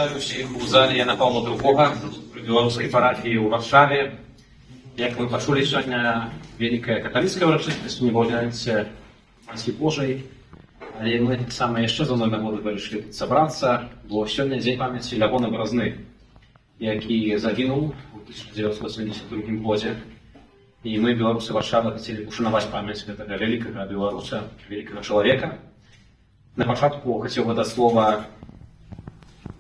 Вітаю ўсіх у зале Яна Паўла II пры беларускай парафіі ў Варшаве. Як вы пачулі, сёння вялікая каталіцкая ўрачыстасць Унебаўзяцця Маці Божай. Але мы таксама яшчэ з адной нагоды вырашылі тут сабрацца, бо сёння дзень памяці Лявона Баразны, які загінуў у 1972 годзе. І мы, беларусы Варшавы, хацелі ушанаваць памяць гэтага вялікага беларуса, вялікага чалавека. На пачатку хацеў бы даць слова,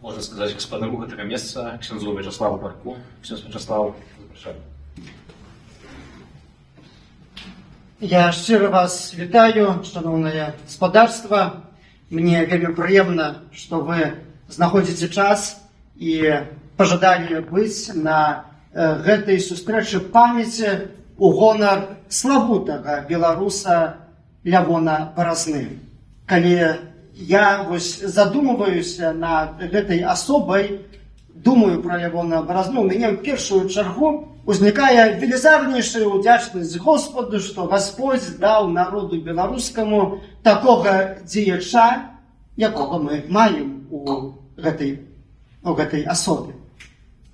можна сказаць, гаспадару гэтага месца, ксяндзу Вячаславу Барку. Ксёндз Вячаслаў, запрашаю. Я шчыра вас вітаю, шаноўнае спадарства. Мне вельмі прыемна, што вы знаходзіце час і пажадалі быць на гэтай сустрэчы памяці у гонар славутага беларуса Лявона Баразны. Калі я вось задумываюся над гэтай асобай, думаю пра Лявона Баразну, у мяне ў першую чаргу узнікае велізарнейшая ўдзячнасць Господу, што Господь даў народу беларускаму такога дзеяча, якога мы маем у гэтай асобе.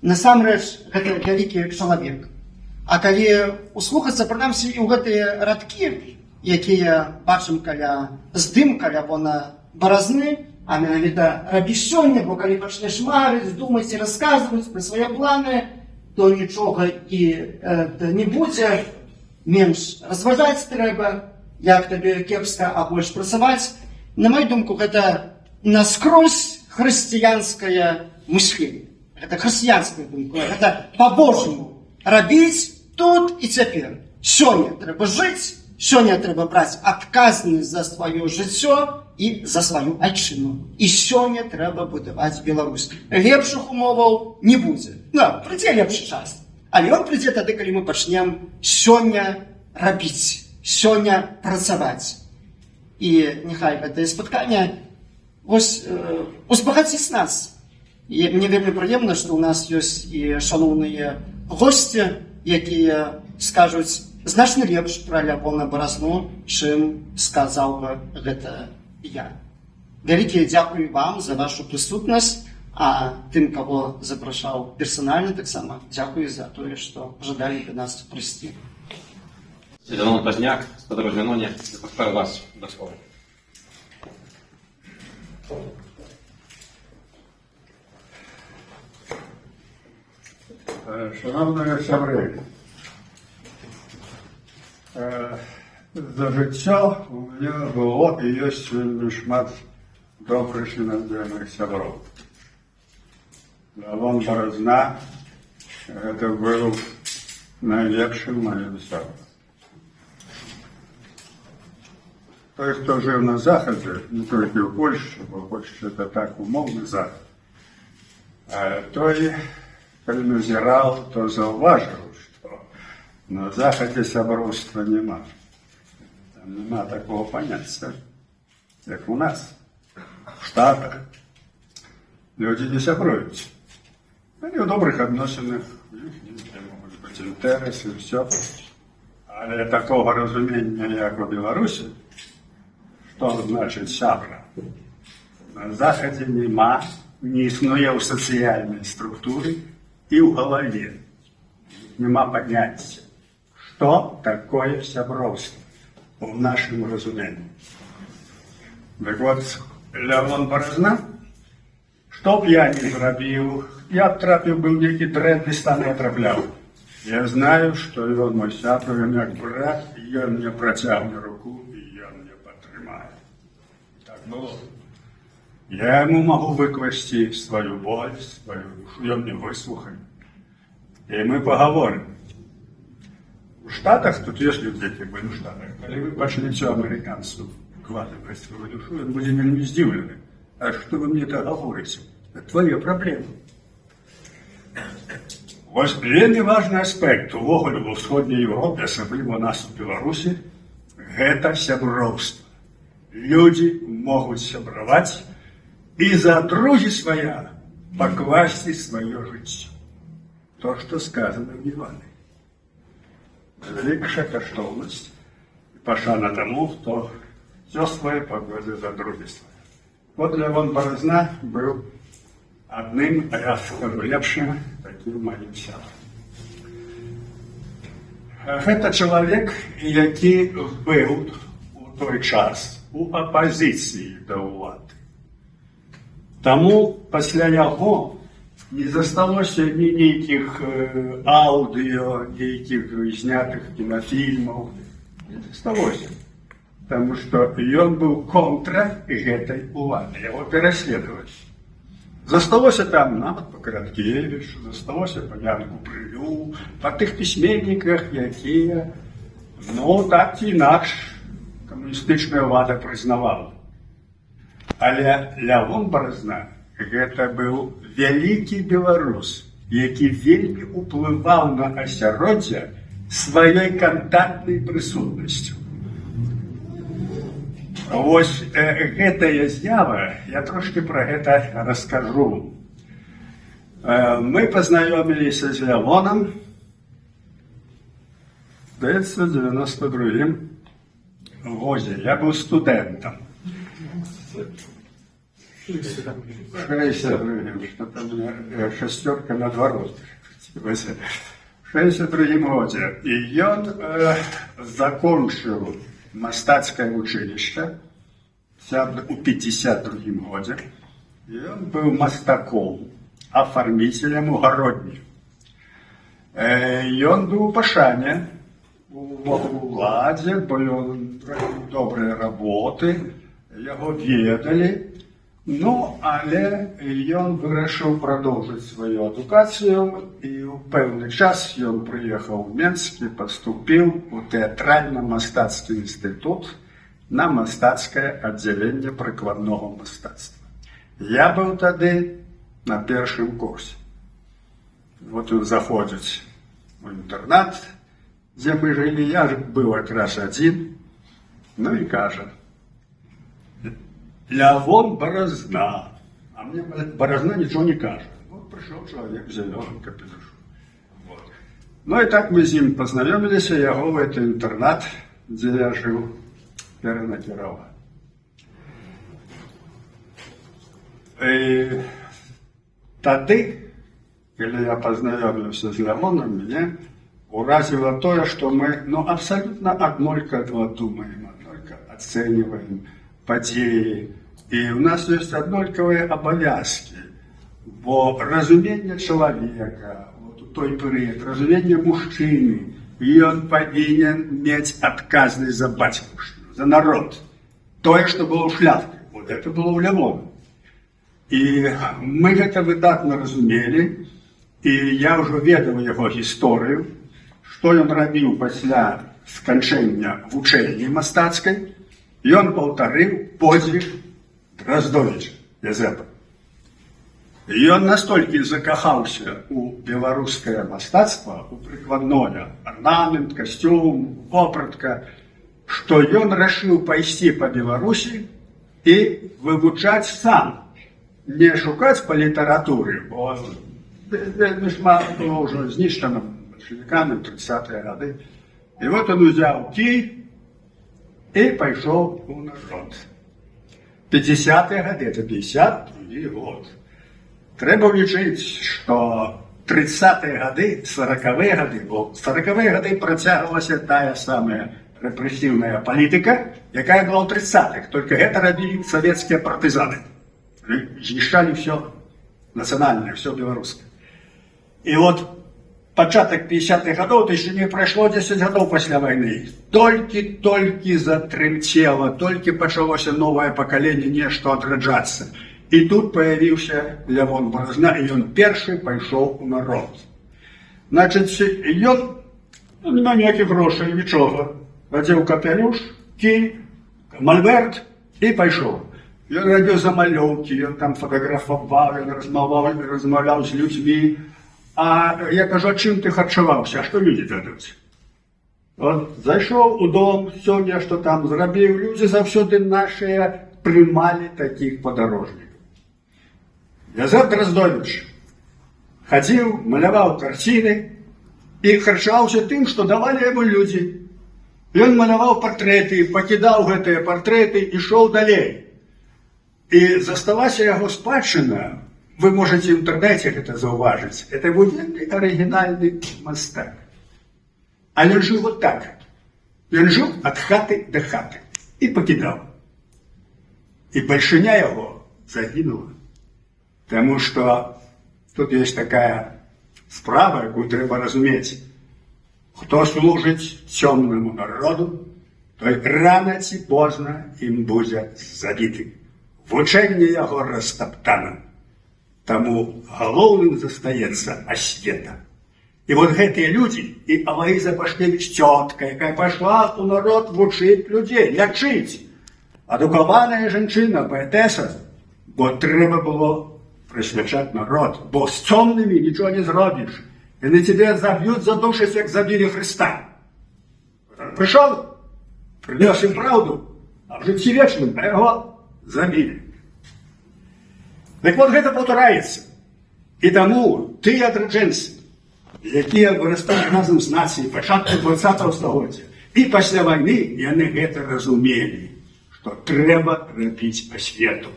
Насамрэч, гэта вялікі чалавек. А калі услухацца прынамсі і ў гэтыя радкі, якія бачым каля здымка Лявона Баразны, а менавіта: «Рабі сёння, бо калі пачнеш марыць, думаць і расказваць пра свае планы, то нічога і не будзе, менш разважаць трэба, як табе кепска, а больш працаваць». На мою думку, гэта наскрозь хрысціянскае мышленне. Гэта хрысціянская думка, гэта па-божаму. Рабіць тут і цяпер. Сёння трэба жыць, сёння трэба браць адказнасць за сваё жыццё і за сваю айчыну. І сёння трэба будаваць Беларусь. Лепшых умоваў не будзе. Ну, прыйдзе лепшы час. Але ён прыйдзе тады, калі мы пачнем сёння рабіць, сёння працаваць. І няхай гэтае спатканне вось узбагаціць нас. І мне вельмі прыемна, што ў нас ёсць і шаноўныя госці, якія скажуць значна лепш пра Лявона Баразну, чым сказаў бы гэта я. Вялікі дзякуй вам за вашу прысутнасць, а тым, каго запрашаў персанальна, таксама дзякую за тое, што пажадалі да нас прыйсці. Зянон Пазняк, спадар Зяноне, запрашаю вас да слова. Шаноўныя сябры, за жыццё у мяне было і ёсць вельмі шмат добрых і надзейных сяброў. Лявон Баразна — гэта быў найлепшым маім сябрам. Той, хто жыў на Захадзе, не толькі ў Польшчы, бо Польшча — это так умоўны Захад, а той, калі назіраў, то заўважыў, што на Захадзе сяброўства няма. Там няма такого паняцця, як у нас, в Штатах. Людзі не сябруюць. Яны ў добрых адносінах, у іх нейкія могуць быць інтарэсы, ўсё. Але такога разумення, як у Беларусі, што значыць сябра, на Захадзе няма, не існуе ў сацыяльнай структуры і ў галаве. Няма паняцця, што такое сяброўства ў нашым разуменні. Так вот, Лявон Баразна, што б я не зрабіў, я б трапіў бы ў нейкі дрэнны стан, я трапляў. Я знаю, што ён мой сябра, ён як брат, і ён мне працягне руку, і ён мне падтрымае. Так было. Я яму магу выкласці сваю боль, сваю душу, ён мне выслухае. І мы пагаворым. У Штатах, тут ёсць людзі, якія былі ў Штатах, калі вы пачнеце амерыканцу выкладваць сваю душу, ён будзе вельмі здзіўлены. А што вы мне это гаворыце? Это твои праблемы. Вось вельмі важны аспект увогуле ва ўсходняй Еўропе, асабліва у нас у Беларусі, гэта сяброўства. Людзі могуць сябраваць і за другі свая пакласці сваё жыццё. То, што сказано в Евангелии. Вялікая каштоўнасць і пашана таму, хто ўсё сваё пакладзе за другі свае. Вот Лявон Баразна быў адным, а я скажу, лепшым такім маім сябрам. Гэта чалавек, які быў у той час у апазіцыі да ўлады. Таму пасля яго не засталося ні нейкіх аўдыё, нейкіх знятых кінафільмаў. Не засталося. Таму што ён быў контра гэтай улады, яго пераследавалі. Засталося там нават па Караткевічу, засталося па Янку Брылю, па тых пісьменніках, якія, ну, так ці інакш, камуністычная ўлада прызнавала. Але Лявон Баразна гэта быў вялікі беларус, які вельмі ўплываў на асяроддзе сваёй кантактнай прысутнасцю. Вось гэтая з'ява, я трошкі пра гэта раскажу. Мы пазнаёміліся з Лявонам, здаецца, ў 92-м годзе. Я быў студэнтам. 62-м, что там у меня шестерка наадварот. В 62-м годзе. І ён закончыў мастацкае вучылішча у 52-м годзе. І ён быў мастаком, афарміцелем у Гародні. Ён быў у пашане у уладзе, бо ён рабіў добрыя работы, яго ведалі. Ну, але ён вырашыў прадоўжыць сваю адукацыю, і ў пэўны час ён прыехаў у Менск і паступіў у тэатральна-мастацкі інстытут на мастацкае аддзяленне прыкладнога мастацтва. Я быў тады на першым курсе. Вот ён заходзіць у інтэрнат, дзе мы жылі, я ж быў якраз адзін, ну і кажа: «Лявон Баразна». А мне Баразна нічога не кажа. Вот прыйшоў чалавек у зялёным капелюшу. Вот. Ну і так мы з ім пазнаёміліся, яго ў гэты інтэрнат, дзе я жыў, перанакіравалі. І тады, калі я пазнаёміўся з Лявонам, мяне уразіла тое, што мы, ну, абсалютна аднолькава думаем, аднолькава ацэньваем падзеі. І ў нас ёсць аднолькавыя абавязкі, бо разуменне чалавека, вот у той перыяд, разуменне мужчыны, ён павінен мець адказнасць за бацькаўшчыну, за народ. Тое, што было ў шляхты, вот это было ў Лявона. І мы гэта выдатна разумелі, і я ўжо ведаў яго гісторыю, што ён рабіў пасля сканчэння вучэльні мастацкай. Ён паўтарыў подзвіг Драздовіча Язэпа. Ён настолькі закахаўся ў беларускае мастацтва, у прыкладное, арнамент, касцюм, вопратка, што ён рашыў пайсці па Беларусі і вывучаць сам, не шукаць па літаратуры, бо вельмі шмат было ўжо знішчана бальшавікамі ў 30-е гады. І вот ён узяў кій і пайшоў у народ. 50-е гады, это 52 год. Трэба ўлічыць, што 30-е гады, 40-е гады, бо 40-е гады працягвалася тая самая рэпрэсіўная палітыка, якая была ў 30-х, толькі гэта рабілі савецкія партызаны. Знішчалі ўсё нацыянальнае, ўсё беларускае. І вот пачатак 50-х гадоў, то яшчэ не прайшло 10 гадоў пасля вайны. Толькі-толькі затрымцела, толькі пачалося новае пакаленне нешта адраджацца. І тут паявіўся Лявон Баразна, і ён першы пайшоў у народ. Значыць, ён, ну, няма ніякіх грошай, нічога. Адзеў капялюш, кій, мальберт і пайшоў. Ён рабіў замалёўкі, ён там фатаграфаваў, ён размаўляў з людзьмі. А я кажу, а чым ты харчаваўся? А што людзі дадуць? Он зайшоў у дом, сёння што там зрабіў, людзі заўсёды нашыя прымалі такіх падарожнікаў. Язэп Драздовіч хадзіў, маляваў карціны і харчаваўся тым, што давалі яму людзі. Ён маляваў партрэты, пакідаў гэтыя партрэты і ішоў далей. І засталася яго спадчына, Вы можаце ў інтэрнэце гэта заўважыць. Это быў вельмі арыгінальны мастак. Але жыў вот так. Ён жыў ад хаты да хаты і пакідаў. І бальшыня яго загінула. Таму што тут ёсць такая справа, якую трэба разумець. Хто служыць цёмнаму народу, той рана ці позна ім будзе забіты. Вучэнне яго растаптана. Таму галоўным застаецца асвета. І вот гэтыя людзі, і Алаіза Пашкевіч, цётка, якая пайшла ў народ вучыць людзей, лячыць. Адукаваная жанчына, паэтэса, бо трэба было прасвячаць народ, бо з цёмнымі нічога не зробіш. Яны цябе заб'юць, задушаць, як забілі Хрыста. Прыйшоў, прынёс ім праўду аб жыцці вечным, а яго забілі. Так вот, гэта паўтараецца. І таму тыя адраджэнцы, якія вырасталі разам з нацыяй пачатку 20 стагоддзя і пасля вайны, яны гэта разумелі, што трэба рабіць асвету.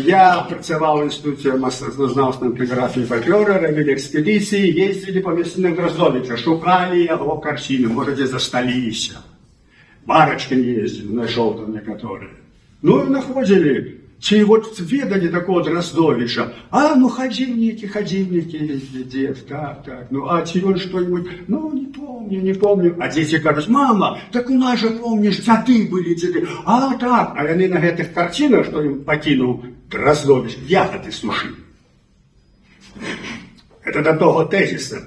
Я працаваў у інстытуце мастацтвазнаўства, этнаграфіі, фальклора, рабілі экспедыцыі, ездзілі па мясцінах Драздовіча, шукалі яго карціны, можа, дзе засталіся. Барачкін ездзіў, нашоў там некаторыя. Ну і находзілі. Ці вот ведалі такого Драздовіча? А, ну хадзіў нейкі, хадзіў нейкі дзед, так. Ну, а ці ён что-нибудь? Ну, не помню, не помню. А дзеці кажуць: «Мама, так у нас же, помнишь, дзяды былі, дзеды». А, так. А яны на гэтых карцінах, што ім пакінуў Драздовіч, ягоды сушылі. Это да того тэзіса,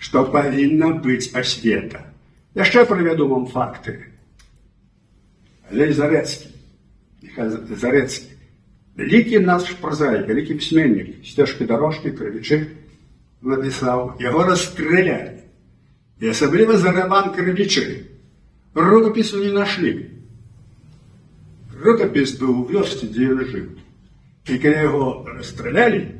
што павінна быць асвета. Яшчэ прывяду вам факты. Алесь Зарэцкі, Міхаіл Зарэцкі, вялікі наш празаік, вялікі пісьменнік, «Сцежкі-дарожкі», «Крывічы» напісаў, яго расстралялі. І асабліва за раман «Крывічы». Рукапісу не нашлі. Рукапіс быў у вёсцы, дзе ён жыў. І калі яго расстралялі,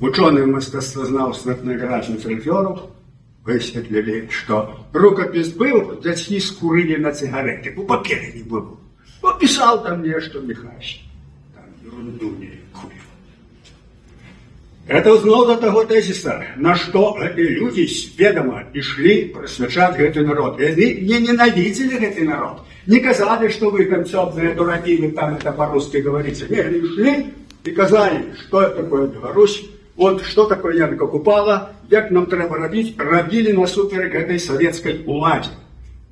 вучоныя мастацтвазнаўства, этнаграфіі, фальклору высветлілі, што рукапіс быў, дзяцькі скурылі на цыгарэты, у паперы не было. Ну, пісаў там нешта Міхась, там ерунду нейкую. Это зноў да таго тэзіса, на што гэтыя людзі сведама ішлі прасвячаць гэты народ. Яны не ненавідзелі гэты народ. Не казалі, што вы там цёмныя дураки, вы там это по-русски говорите. Не, яны ішлі і казалі, што такое Беларусь, вот что такое Янка Купала, як нам трэба рабіць, рабілі насуперак гэтай савецкай уладзе.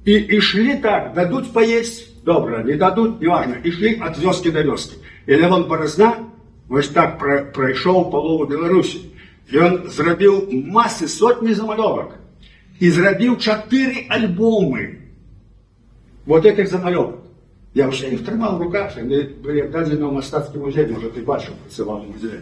І ішлі так, дадуць паесць, добра, не дадуць, неважно, ішлі ад вёскі да вёскі. І Лявон Баразна вось так прайшоў палову Беларусі. Ён зрабіў масы, сотні замалёвак. І зрабіў чатыры альбомы вот этих замалёвак. Я ўсе іх трымаў в руках, яны былі аддадзены ў мастацкі музей, можа, ты бачыў, працаваў у музеі.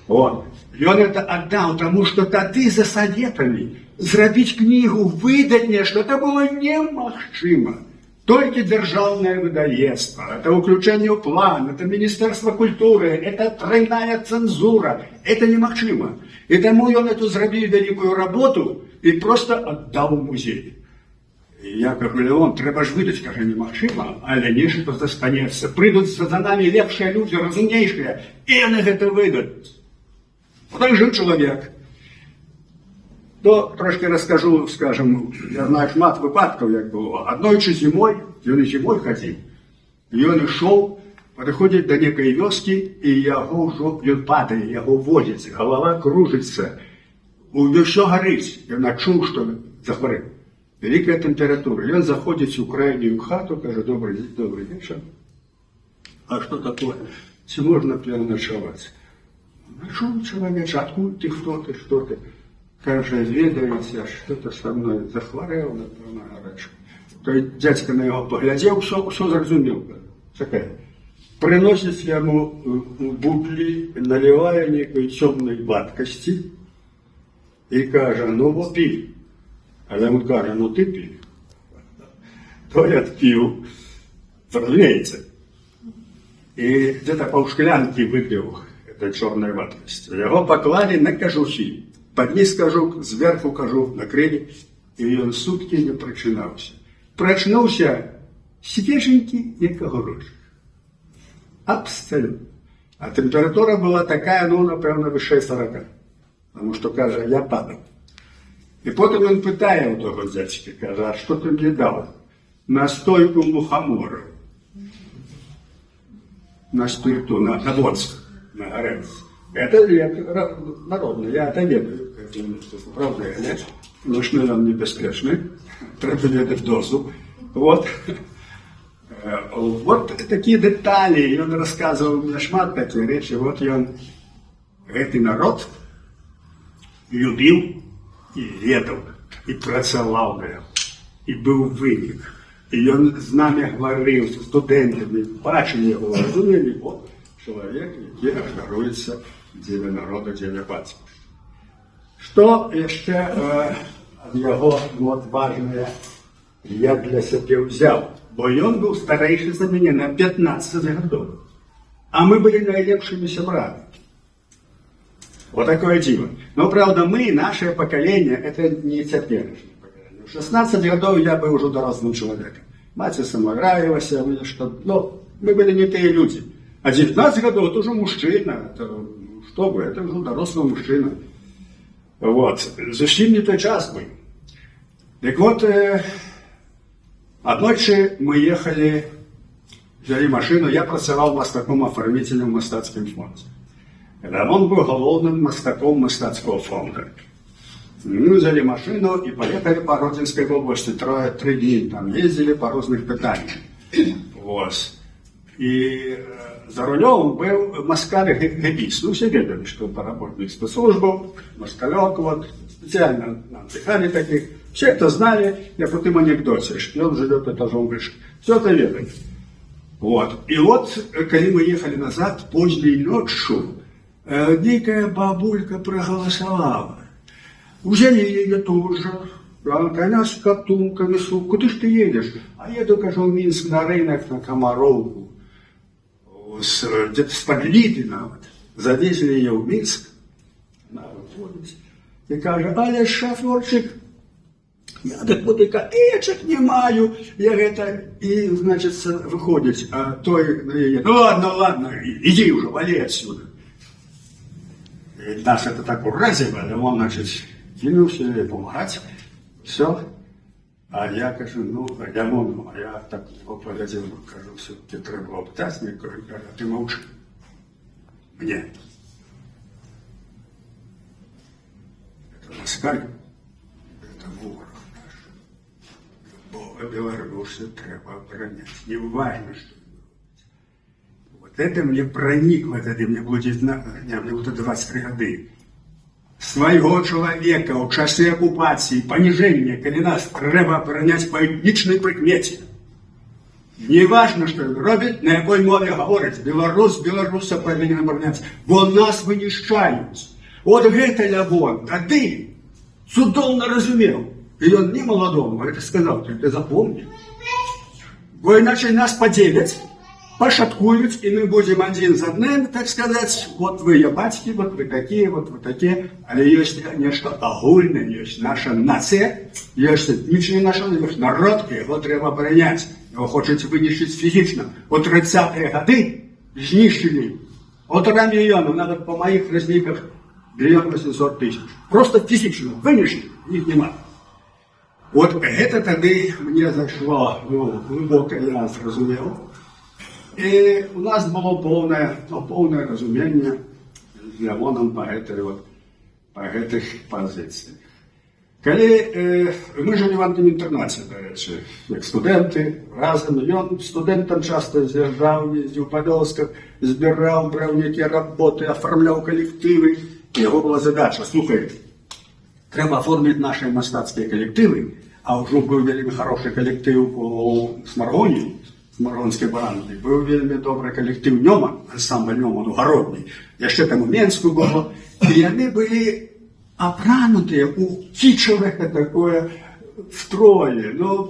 Вот. Ён это аддаў, таму што тады за саветамі зрабіць кнігу, выдаць нешта, это было немагчыма. Толькі дзяржаўнае выдавецтва, это ўключэнне ў план, это Міністэрства культуры, это тройная цэнзура, это немагчыма. І таму ён эту зрабіў вялікую работу і просто аддаў у музей. І я кажу: «Леон, трэба ж выдаць». Кажа: «Немагчыма, але нешта застанецца. Прыйдуць за намі лепшыя людзі, разумнейшыя, і яны гэта выдадуць». Вот так жыў чалавек. То трошкі раскажу, скажем, я знаю шмат выпадкаў, як было. Аднойчы зімой, ён і зімой хадзіў, ён ішоў, падыходзіць да некай вёскі, і яго ўжо, ён падае, яго водзіць, галава кружыцца, ўсё гарыць. Ён адчуў, што захварэў. Вялікая тэмпература. Ён заходзіць у крайнюю хату, кажа: «Добры, добры вечар. А што такое? Ці можна пераначаваць?» «Начуй, чалавеча, адкуль ты, хто ты, што ты?» Кажа: «Ведаеце, что-то со мной, захварэў, напэўна, гарачку». Той дзядзька на яго паглядзеў, усё, усё зразумеў. Чакай. Прыносіць яму у бутлі, налівае некай цёмнай вадкасці і кажа: «Ну, во, пі». А яму кажа: «Ну, ты пі». Той адпіў, разумееце. І где-то паўшклянкі выпіў этой чорнай вадкасці. Яго паклалі на кажухі. Пад ніз кажух, зверху кажух накрылі, і ён суткі не прачынаўся. Прачнуўся свеженькі, як агурочак. Абсалютна. А тэмпература была такая, ну, напэўна, вышэй 40. Таму што, кажа, я падаў. І потым ён пытае ў таго дзядзькі, кажа: «А што ты мне даў?» «Настойку мухамора. На спирту, на водцы, на гарэлцы». Это лек народны, я это ведаю, што сапраўды, але ну, ж нам небяспечны, трэба ведаць дозу. Вот. Вот такія дэталі, ён расказваў мне шмат такія рэчы. Вот ён гэты народ любіў і ведаў, і працаваў на яго. І быў вынік. І ён з намі гаварыў, са студэнтамі, бачылі яго, разумелі, вот чалавек, які ахвяруецца дзеля народа, дзеля бацькі. Што яшчэ ад яго, вот, важнае я для сябе ўзяў? Бо ён быў старэйшы за мяне на 15 гадоў. А мы былі найлепшымі сябрамі. Вот такое дзіва. Но, правда, мы, наше поколение, это не цяперашняе поколение. У 16 гадоў я быў ужо дарослым чалавекам. Маці сама раілася, мы што, ну, мы былі не тыя людзі. А 19 гадоў это уже мужчына, это, что вы, это уже дарослы мужчына. Вот. Зусім не той час быў. Так вот, аднойчы мы ехалі, взяли машину, я працаваў мастаком-оформителем в мастацкім фондзе. Лявон быў галоўным мастаком мастацкага фонда. Мы взяли машину и поехали по Гродзенской области. 3 дні там ездили по розных пытаннях. Вот. І за рулем был москаль гэбіст. Ну, все ведалі, что по работник спецслужбаў, москалек, вот, специально нам пихали таких. Все это знали, я по тым анекдоте, шпион живет этажом выше. Все это ведалі. Вот. И вот, когда мы ехали назад, поздней ночью, некая бабулька проголосовала. Взяли ее тоже. Она с котумками, куда ж ты едешь? А еду, кажу, в Минск на рынок, на Комаровку. Где-то с-под Липина. Вот. Завезли ее в Минск. Она выходит и кажа: «Але шоферчик, я так вот и копеечек не маю». Я это, и, значит, выходит, а той на яе: «Ну ладно, ладно, иди уже, вали отсюда». И нас это так уразило, он, значит, кинулся ей помогать, все. А я кажу, ну, Лявону, а я так его поглядел, ну, кажу, все-таки трэба было пытаць, мне кажу, а ты молчи. Мне. Это москаль, это ворог наш. Бо беларусы трэба абараняць. Не важно, что вы. Вот это мне проникло тогда, мне было 19, не, мне было 23 годы. Свайго чалавека ў часы акупацыі, паніжэння, калі нас трэба абараняць па этнічнай прыкмеце. Не важно, што ён робіць, на якой мове гаворыць. Беларус беларуса павінен абараняць, бо нас вынішчаюць. Вот гэта Лявон тады цудоўна разумеў. І ён не маладому гэта сказаў: ты запомни. Бо іначай нас падзеляць, пашаткуюць, і мы будзем адзін з адным, так сказаць, вот вы ябацькі, вот вы такія, вот вы такія, але ёсць нешта агульнае, ёсць наша нацыя, ёсць этнічны наш, ёсць народ, і яго трэба абараняць. Яго хочуць вынішчыць фізічна. У 30-е гады знішчылі 1,5 мільёна, нават па маіх разліках 1 800 000. Просто фізічна вынішчылі, іх няма. Вот гэта тады мне зайшло, ну, глыбока я зразумеў. І у нас было поўнае, ну, поўнае разуменне з Лявонам па гэтай вот, па гэтых пазіцыях. Калі мы жылі в адным інтэрнаце, дарэчы, як студэнты, разам, ён студэнтам часта з'язджаў, ездзіў па вёсках, збіраў, браў нейкія работы, афармляў калектывы. І яго была задача: слухай, трэба аформіць нашы мастацкія калектывы, а ўжо быў вельмі хорошы калектыў у Смаргоні, Смаргонскай баранкі, быў вельмі добры калектыў Нёман, ансамбль Нёман у Гародні, яшчэ там у Менску было, і яны былі апранутыя ў кічавае такое втрое. Ну,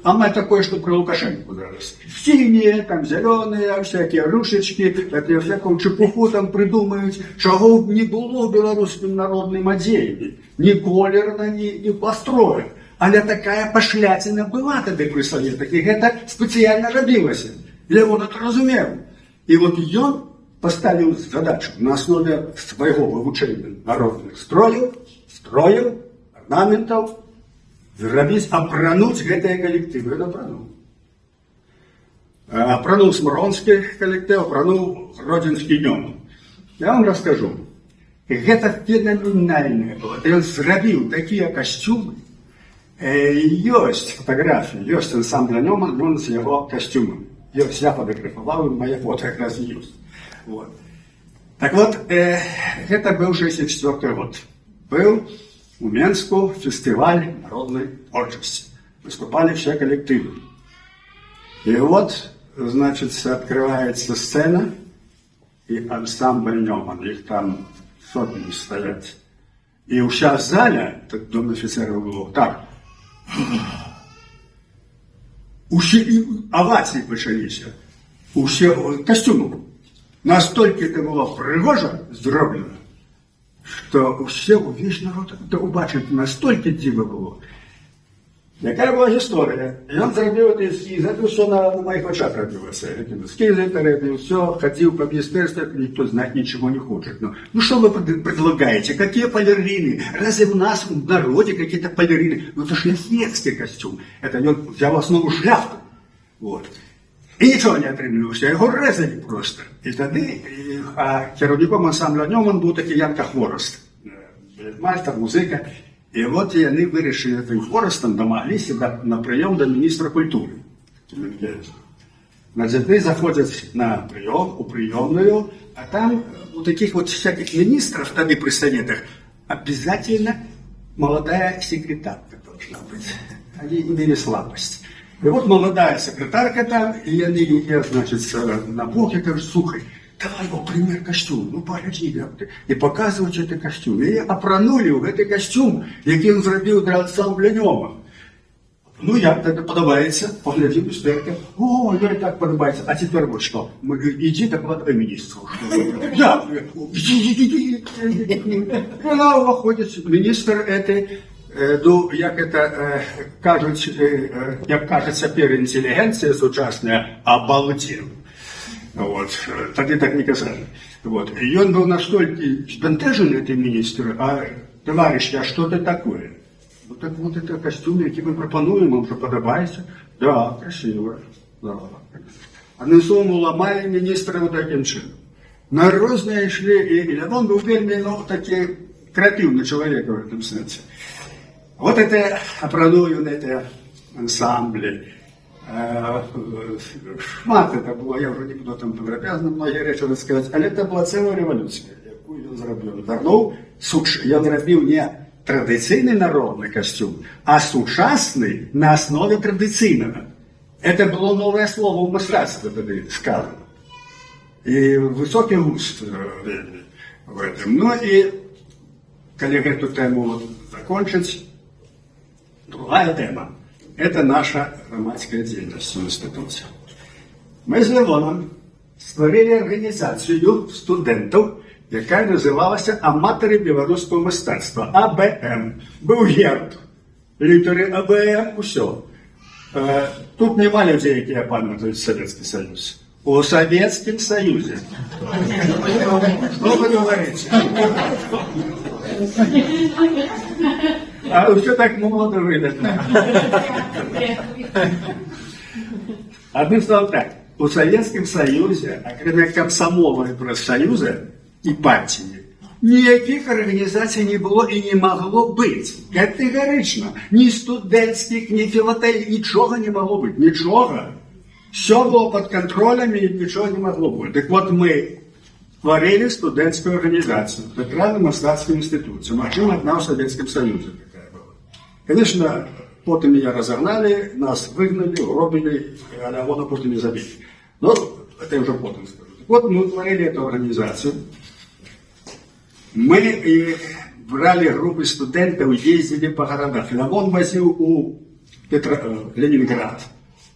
амаль такое, что про Лукашенко зараз. Синие, там зеленые, всякие рюшечки, это всякую чепуху там придумают, чаго б не было в беларускім народным адзенні. Ні колерна, ні построю. Але такая пашляціна была тады пры саветах, і гэта спецыяльна рабілася. Лявон это разумеў. І вот ён паставіў задачу на аснове свайго вывучэння народных строяў, арнаментаў, зрабіць, апрануць гэтыя калектывы. Ён апрануў. Апрануў смаргонскі калектыў, апрануў гродзенскі Нёман. Я вам раскажу. Гэта фенаменальнае было. Ён зрабіў такія касцюмы. Ёсць фатаграфіі, ёсць ансамбля Нёман, ён з яго касцюмам. Ёсць, я фатаграфаваў, мае фота якраз і ёсць. Вот. Так вот, гэта быў 64 год. Быў у Менску фестываль народнай творчасці. Выступалі все калектывы. І вот, значит, открывается сцена, и ансамбль Нёман, их там сотни стоят. И ўся заля, так Дом офицеров было, так, усе овации пачаліся, усе касцюмы. Настолько это было прыгожа зроблена, что усе, увесь народ это убачыў, настолько дзіва было. Якая была гісторыя? Ён зрабіў гэты эскіз, это ўсё на моих вачах рабілася. Эскіз это рабіў, все, хадзіў па міністэрствах, никто знать ничего не хочет. Ну что вы предлагаете? Какие балерины? Разве у нас в народе какие-то балерины? Ну это шляхетский костюм. Это ён взял основу шляхту. Вот. І нічого не атрымліваўся, яго рэзалі просто. І тады а кіраўніком ансамбля Нёман быў такі Янка Хвораст, майстар, музыка. І вот яны вырашылі гэтым Хворастам, дамагліся на прыём да міністра культуры. Значит, яны заходзяць на прыём, у прыёмную, а там у таких вот всяких министров тады при советах обязательно молодая секретарка должна быть. Они имели слабость. И вот молодая секретарка там, и яны ее, значит, на бок, я говорю: «Слухай, давай его пример костюм, ну погляди, як ты». І показывать гэты костюм. І апранулі ў гэты костюм, які ён зрабіў для ансамбля Нёман. «Ну, як тебе падабаецца?» Паглядзі ў люстэрка. «О, я і так падабаецца. А теперь вот что?» Мы говорим: «Иди докладывай министру». «Я? Иди, иди, иди». Она уходит, министр этой, ну, як это кажуць, як кажа цяпер інтэлігенцыя сучасная, обалдел. Вот. Тады так не казалі. Вот. И он был настолько збянтэжаны, гэты міністр: «А, товарищ, а что это такое?» «Ну так вот это костюм, які мы прапануем, вам же падабаецца?» «Да, красиво. Да». Адным словом, уламалі міністра вот такім чынам. На розныя ішлі, і Лявон быў вельмі, ну, такі крэатыўны чалавек в этом сэнсе. Вот это апраную на это ансамблі. Шмат это было, я уже не буду там падрабязна многія рэчы расказаць, але это была цэлая рэвалюцыя, якую ён зрабіў. Вярнуў, ён рабіў не традыцыйны народны касцюм, а сучасны на аснове традыцыйнага. Это было новое слово ў мастацтве тады сказано. І высокі густ вельмі в этом. Ну і калі гэту тэму закончыць, другая тэма – это наша грамадская дзейнасць у інстытуце. Мы з Лявонам стварылі арганізацыю студэнтаў, якая называлася «Аматары беларускага мастацтва», АБМ. Быў герб, літары АБМ, усё. Тут няма людзей, якія памятаюць Савецкі Саюз. У Савецкім Саюзе. Что вы говорите? А ўсё так молодо выглядно. Одним словом так, у Советском Союзе, акрамя комсомола и профсоюза и партии, ніякіх арганізацый не было і не магло быць. Катэгарычна. Ні студэнцкіх, ні філатэль, нічога не магло быць. Нічога. Все было под контролем, и ничего не могло быть. Так вот, мы творили студентскую организацию, Тэатральна-мастацкі інстытут. Магчыма, одна в Советском Союзе такая была. Конечно, потом меня разогнали, нас выгнали, угробили, а Лявона потом и забили. Но это я уже потом скажу. Так вот, мы утворили эту организацию. Мы и брали группы студентов, ездили по городах. Лявон возил у Ленинград.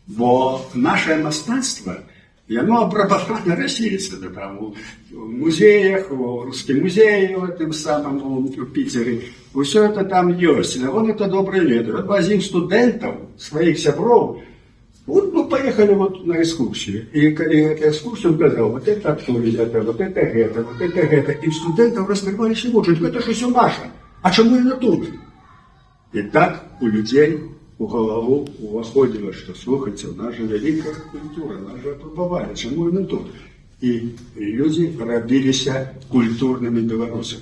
Бо наше мастацтва, яно абрабавана расейцамі там у музеях, у рускім музеі, у тым самым у Піцеры. Усё это там ёсць. Лявон это добра ведае. Ён вазіў студэнтаў, сваіх сяброў, Вот мы поехали вот на экскурсию. И калі эту экскурсию сказал: вот это оттуда, вот это это, вот это это. И студентов раскрывались вочы. Это же все наше. А чаму яно тут? І так у людзей у галаву ўваходзіла, што, слухайце, у нас жа вялікая культура, нас жа апрабавалі, чаму яно тут? І людзі рабіліся культурнымі беларусамі.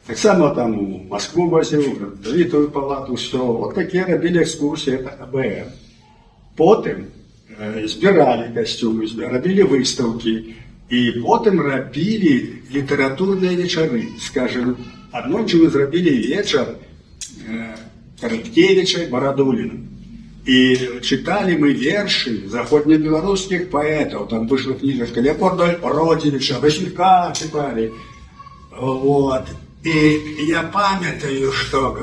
Таксама там у Маскву вазіў, Грантавітую палату, ўсё. Вот такія рабілі экскурсіі, это АБМ. Потым збіралі касцюмы, рабілі выстаўкі, і потым рабілі літаратурныя вечары. Скажем, аднойчы мы зрабілі вечар Караткевіча і Барадуліна. І чыталі мы вершы заходнебеларускіх паэтаў. Там выйшла кніжачка Леапольда Родзевіча, Васілька чыталі. Вот. І я памятаю, што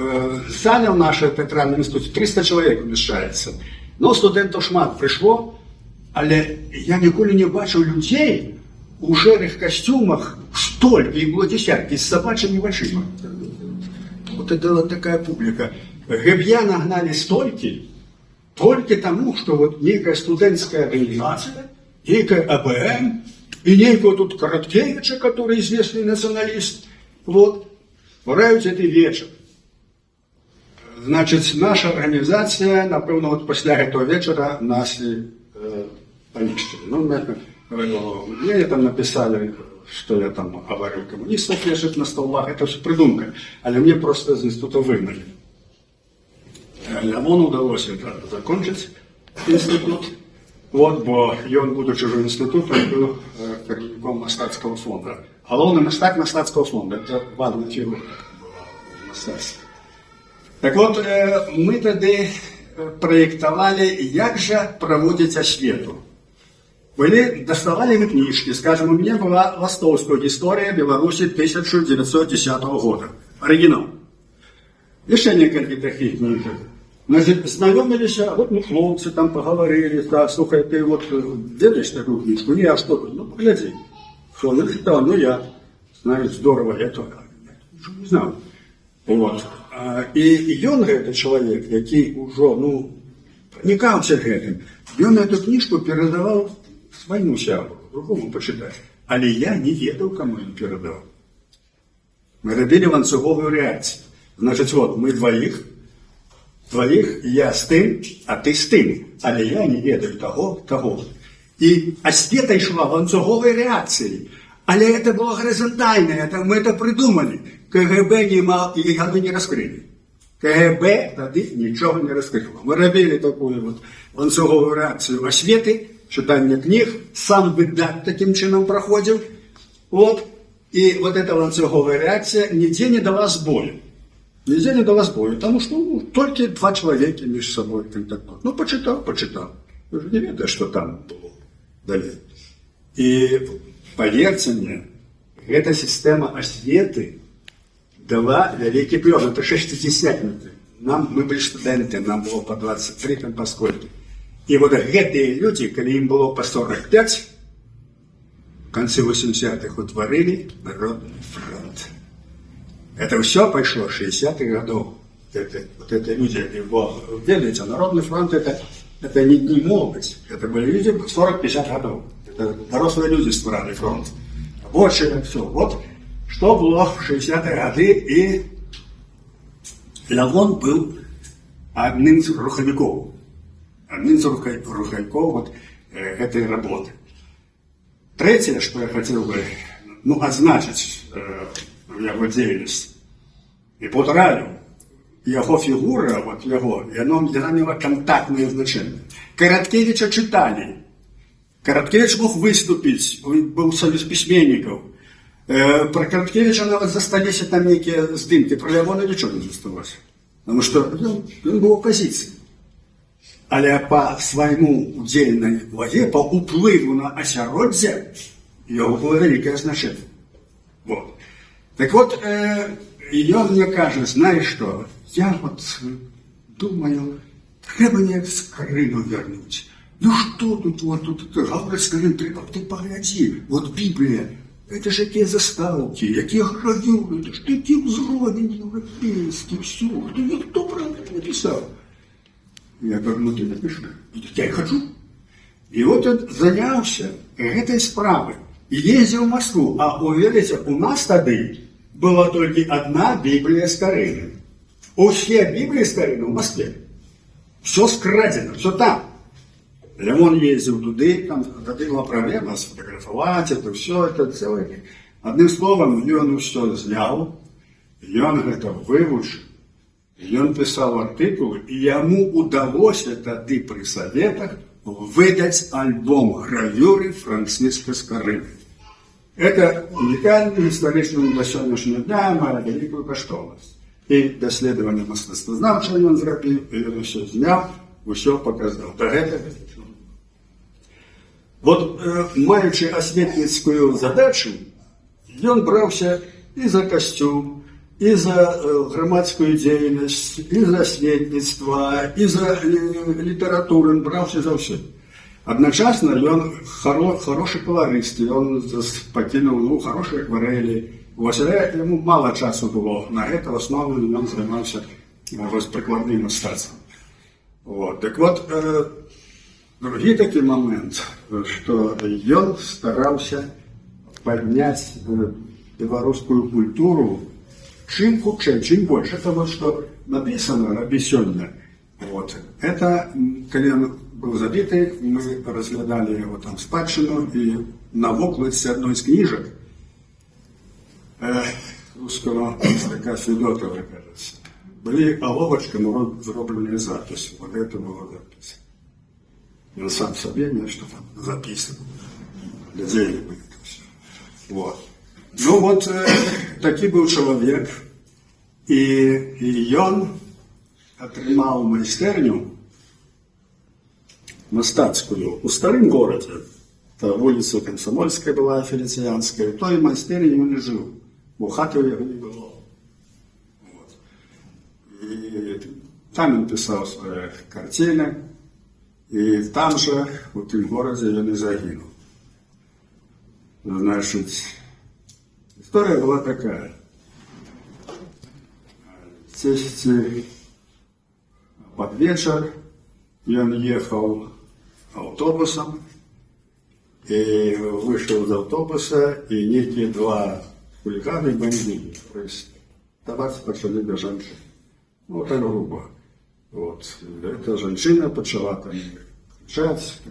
зале ў нашай тэатральным інстытуце 300 чалавек умяшчаецца. Но студэнтаў шмат прыйшло, але я ніколі не бачыў людзей у шэрых касцюмах столькі, іх было десяткі, з сабачымі вачыма. Вот это вот такая публіка. Гэб'я нагналі столькі, толькі таму, што вот нейкая студэнцкая арганізацыя, нейкая АБМ і нейкого тут Караткевича, который известный националист, вот, ствараюць гэты вечар. Значыць, наша арганізацыя, напэўна, вот пасля гэтага вечара нас і панішчылі. Ну, мне там написали, что я там аварию коммунистов лежит на столах. Это все придумка. Але мне просто з інстытута выгнали. Лявону удалось это закончить інстытут. Вот, бо ён, будучы ўжо інстытутам, быў кіраўніком мастацкага фонда. Галоўны мастак мастацкага фонда. Это важная фігура была ў мастацтве. Так вот, мы тады праектавалі, як жа праводзіць асвету. Былі, даставалі мы кніжкі, скажем, у меня была Ластоўская «Гісторыя Беларусі 1910 года». Арыгінал. Яшчэ некалькі такіх кніжак. Значит, знаёміліся, вот, ну, хлопцы там пагаварылі: «Так, слухай, ты вот ведаеш такую кніжку?» «Не, а что тут?» «Ну, паглядзі». Что, ну, читал, ну, я. Знаю, здорово, я то ничего не знал. Вот. І ён, гэты чалавек, які ўжо, ну, пранікаўся гэтым, ён эту кніжку перадаваў свайму сябру, другому пачытаць. Але я не ведаў, каму ён перадаў. Мы рабілі ланцуговую рэакцыю. Значит, вот, мы двоих, двоих, я з тым, а ты з тым. Але я не ведаю таго, таго. І асвета ішла ланцуговай рэакцыяй. Але это было горизонтально, это, мы это придумали. КГБ не мал, і яны не раскрылі. КГБ тады нічога не раскрыла. Мы рабілі такую вот ланцуговую рэакцыю асветы, чытання кніг, сам выдат такім чынам праходзіў. Вот. І вот эта ланцуговая рэакцыя нідзе не дала збою. Нідзе не дала збою, потому что, ну, толькі два чалавекі між сабой кантактуюць. Ну, пачытаў, пачытаў. Ты ж не ведаеш, што там было далей. І паверце мне, гэта сістэма асветы дала вялікі плён. Это шестидесятники. Нам, мы былі студэнты, нам было по 23, там по сколько. І вот гэтыя людзі, калі ім было по 45, в конце 80-х утварылі Народны фронт. Это все пошло 60-х годов. Это, вот это люди, его, ведаеце, Народны фронт это не моладзь, это были люди 40-50 годов. Это дарослыя людзі стваралі фронт. Рабочие, все. Вот что было в 60-е годы, и Лявон был одним из рухавікоў. Одним из рухавікоў вот этой работы. Третье, что я хотел бы, ну, адзначыць яго дзейнасць. І паўтараю, яго фігура, вот яго, яна мела кантактнае значэнне. Караткевіча чыталі. Караткевіч мог выступіць, он быў саюз пісьменнікаў. Пра Караткевіча нават засталіся там нейкія здымкі, пра Лявона нічога не засталося. Потому что ён быў апазіцыі. Але па свайму удзельнай ваге, па ўплыву на асяроддзе, яго было вялікае значэнне. Вот. Так вот, ён мне кажа: «Знаешь что, я вот думаю, трэба неяк Скарыну вернуть. Ну что тут, вот тут, гавораць, Скарын, трэба, ты паглядзі, вот Біблія, это ж якія застаўкі, якія гравюры, это ж такі ўзровень еўрапейскі, всё, это ніхто пра гэта не пісаў». Я говорю: «Ну ты напиши». Я и хочу. И вот он занялся этой справой. И ездил в Москву. А уверите, у нас тогда была только одна Библия Скорыны. Все Библии Скорыны в Москве. Все скрадено, все там. Лявон ездил туды, там тогда была проблема сфотографовать это все, это целое. Одним словом, ён все знял, ён гэта вывучыў, ён пісаў артыкулы, і яму удалося тады пры саветах выдаць альбом гравюры Франциска Скорыны. Это уникальный гістарычны да сённяшняга дня мае вялікую каштоўнасць. І даследаванне мастацтвазнаўчае ён зрабіў, і ён усё зняў, усё паказаў. Да гэтага. Вот, маючы асветніцкую задачу, ён браўся і за касцюм, і за грамадскую дзейнасць, і за асветніцтва, і за літаратуру, ён браўся за ўсё. Адначасна ён хорошы каларыст, ён пакінуў, ну, хорошыя акварэлі. Вось, але яму мала часу было на гэта, в асноўным ён займаўся, вось, прыкладным мастацтвам. Вот. Так вот, другі такі момент, што ён стараўся падняць беларускую культуру чым хутчэй, чым больш. Это вот что написано «Рабі сёння». Вот. Это, калі ён быў забіты, мы разглядалі яго там спадчыну, і на вокладцы адной з кніжак русского мастака Федотова, кажется, былі аловачкам зробленыя запісы. Вот это было запись. Ён сам сабе нешта там записывал. Глядзелі мы это всё. Вот. Ну вот, такі быў чалавек, і ён атрымаў майстэрню мастацкую у старым горадзе. Это вуліца Комсомольская была, Фелицианская. Той майстэрні ён і жыў, бо хаты ў яго не было. Вот. І там ён пісаў свае карціны, і там жа, у тым горадзе, ён і загінуў. Значит, история была такая. Сесці под вечер ён ехаў аўтобусам і выйшаў з аўтобуса, і нейкія два хуліганы, бандиты, прыставаць пачалі да жанчын. Ну, так грубо. Вот. Эта жанчына пачала там крычаць.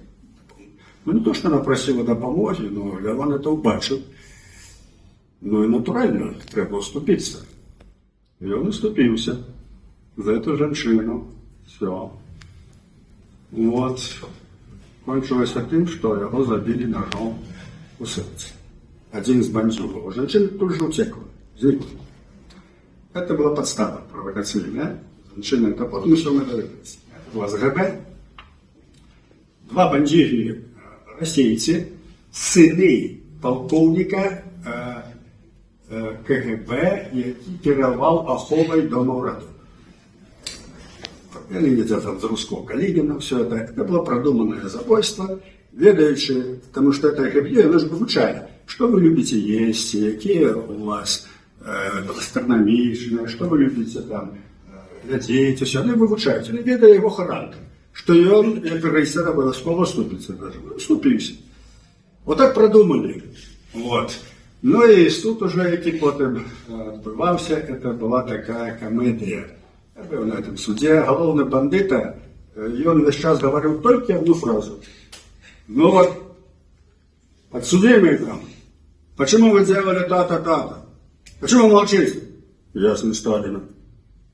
Ну, не то, что она просила дапамогі, но Лявон это убачыў. Ну і натуральна, трэба уступіцца. І ён уступіўся за эту жанчыну. Все. Вот. Кончилось тым, што яго забілі ножом у сэрца. Адзін з бандюгаў. Жанчына тут же уцекла, знікла. Это была подстава провокационная. Жанчына это потом все мы даведаліся. Это была СГБ. Два бандиги расейцы, сыны полковника КГБ, які кіраваў аховай дома ўраду. Яны недзе там з русского Калигина, все это. Это было продуманное забойство, ведаючы, потому что это ГБ, оно же вывучае, что вы любите есть, какие у вас гастрономичные, что вы любите там глядзець, все. Яны вывучаюць, яны ведае его характер, что ён, як рэжысер, абавязкова уступіцца даже. Уступіўся. Вот так продумали. Вот. Ну і суд уже, які потым адбываўся, это была такая камедыя. Я быў на этом суде. Галоўны бандыта, ён весь час гаварыў толькі одну фразу. «Ну вот, подсудимый там, почему вы делали то-то, то-то? Почему вы молчите?» «Я сын Сталина.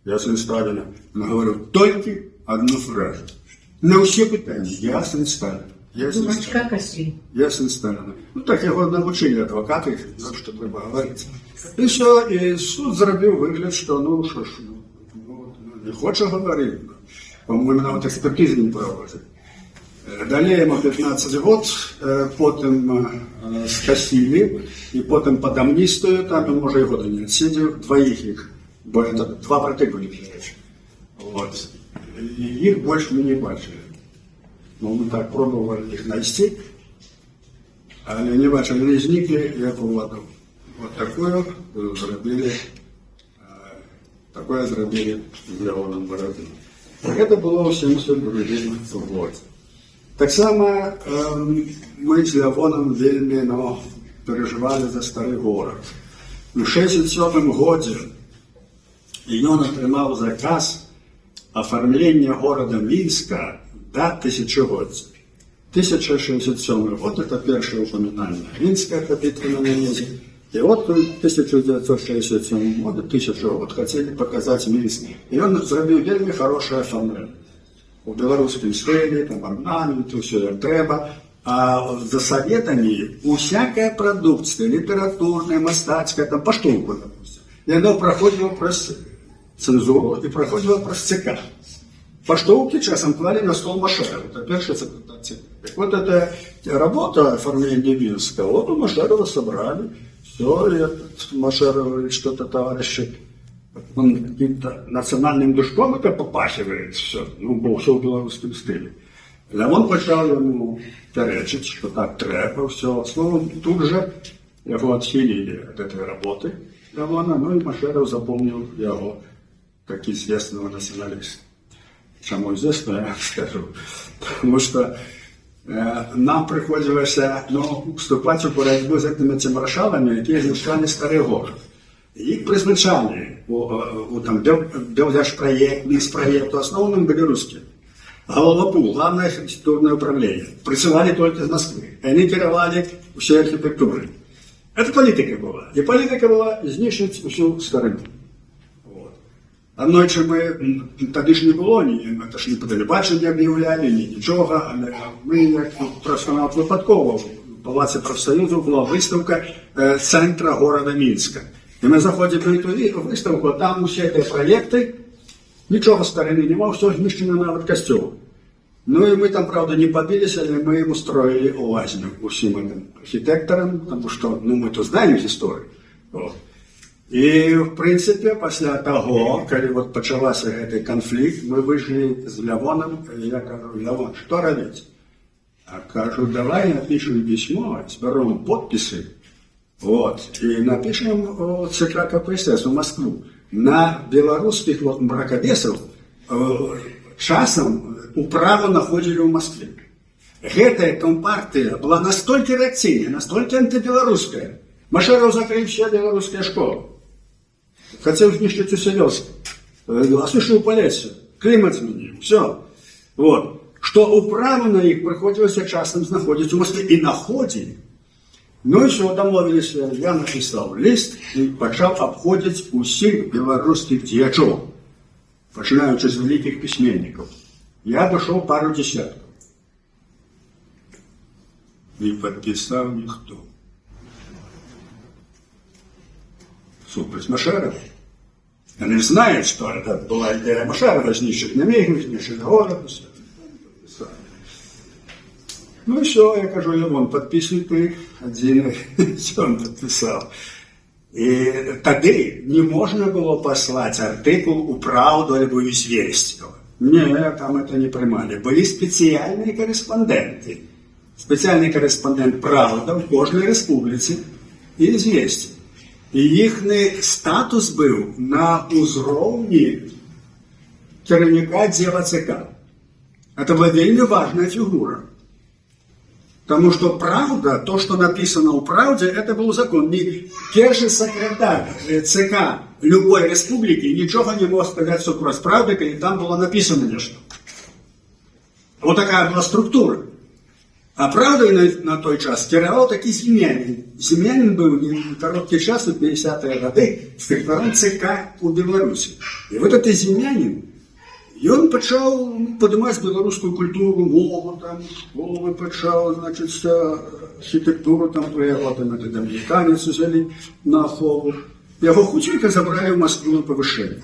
Я сын Сталина». Он говорил только одну фразу. На все пытанні: «Я сын Сталина. Я сын Сталина». Дурачка косили. Я сын Сталина». Ну так яго навучылі адвакаты, што трэба гаварыць. І все, і суд зрабіў выгляд, што ну що ж, ну, не хоча гаварыць. По-моему, нават экспертызы не праводзілі. Далі яму 15 год, потым скасілі, і потым пад амністыю, там ён, можа, і года не адседзеў, дваіх іх, бо это два браты былі, дарэчы. Вот. І іх больш мы не бачылі. Ну, мы так пробовали іх знайсці, але не бачылі, яны зніклі, як у ваду. Вот такое зрабілі з Лявонам Барадым. Гэта было ў 72 годзе. Таксама мы з Лявонам вельмі, ну, перажывалі за стары горад. У 67 годзе ён атрымаў заказ афармлення горада Мінска да тысячагоддзя. 1067 год — это першае упоминание Мінска капітана на Мезе. И вот в 1967 году, тысячу год, хотели показать Мінск. И он зрабіў вельмі хорошее оформление. У беларускім стылі, там орнаменты, ўсё як трэба. А за советами усякая продукция, литературная, мастацкая, там паштоўку, допустим, и оно проходило праз цензуру и проходило праз ЦК. Паштоўкі часам клали на стол Машерова. Это першы секретарь ЦК. Так вот, эта работа оформления Минска, вот у Машерова собрали, все, и этот Машеров говорит, что-то, товарищи, он каким-то национальным душком это попахивает все, ну, бо все в белорусском стиле. Лявон пачаў яму пярэчыць, што так трэба, все. Словом, тут же яго адхілілі ад этой работы, Лявона, ну і Машэраў запомніў яго как известного националиста. Чаму известного, я скажу. Потому что нам прыходзілася, ну, уступаць у барацьбу з гэтымі цемрашаламі, якія знішчалі стары горад. Іх прызначалі у там Белдзяржпраект, Мінспраект, у асноўным былі рускія. Головпу, главное архитектурное управление. Присылали только из Москвы. И они кіравалі всей архитектурой. Это политика была. И политика была знішчыць усю старину. Вот. Аднойчы мы, тады ж не было, ні, это ж не па тэлебачанні аб'яўлялі, ні нічога, але мы як, ну, просто нават выпадкова в Палаце прафсаюзу была выставка цэнтра горада Мінска. І мы заходзім на эту выставку, а там усе гэтыя праекты, нічога старыны няма, ўсё знішчана, нават касцёл. Ну і мы там, правда, не побились, але мы им устроили лазню усім гэтым архітэктарам, потому что, ну, мы то знаем историю. Вот. І, в принципе, пасля таго, калі вот пачалася гэты канфлікт, мы выйшлі з Лявонам, і я кажу: «Лявон, што рабіць?» А кажу, давай напишем письмо, збяром подписи, вот, и напишем в ЦК КПСС в Москву. На белорусских вот мракобесов часам управу находили в Москве. Гэтая компартыя была настолько рэакцыйная, настолько антыбеларуская. Машэраў закрыў все беларускія школы. Хацеў знішчыць усе вёскі. Асушыў Палессе, клімат змяніў, все. Вот. Што управу на іх прыходзілася часам знаходзіць у Москве і находзілі. Ну і все, дамовіліся, я напісаў ліст і пачаў абходзіць усіх беларускіх дзеячоў, пачынаючы з вялікіх пісьменнікаў. Я абышоў пару десяткаў. Не падпісаў ніхто. Супраць Машэрава. Яны знаюць, што это была ідэя Машэрава знішчыць Намегу, знішчыць горад. Всё. Ну и все, я кажу, Лявон, подписывай ты один, все, он подписал. І тады не можна было паслаць артыкул у «Праўду» альбо «Известию». Не, там это не прымалі. Былі спецыяльныя карэспандэнты. Спецыяльны карэспандэнт «Праўда» ў кожнай рэспубліцы і «Известий». І іхны статус быў на ўзроўні кіраўніка аддзела ЦК. Это была вельмі важная фігура. Потому что правда, то, что написано в «Правде», это был закон. Ни першы секретарь ЦК любой республики ничего не мог сказать супроць правды, когда там было написано нечто. Вот такая была структура. А «Правдой» на той час кіраваў такі Зімянін. Зімянін быў не кароткі час у 50-е гады секретаром ЦК у Беларусі. І вот этот Зімянін, ён пачаў падымаць беларускую культуру, мову, там, школы пачаў, значыць, архітэктуру там пры яго, там, это дамініканец узялі на ахову. Яго хуценька забралі ў Москву на павышэнне.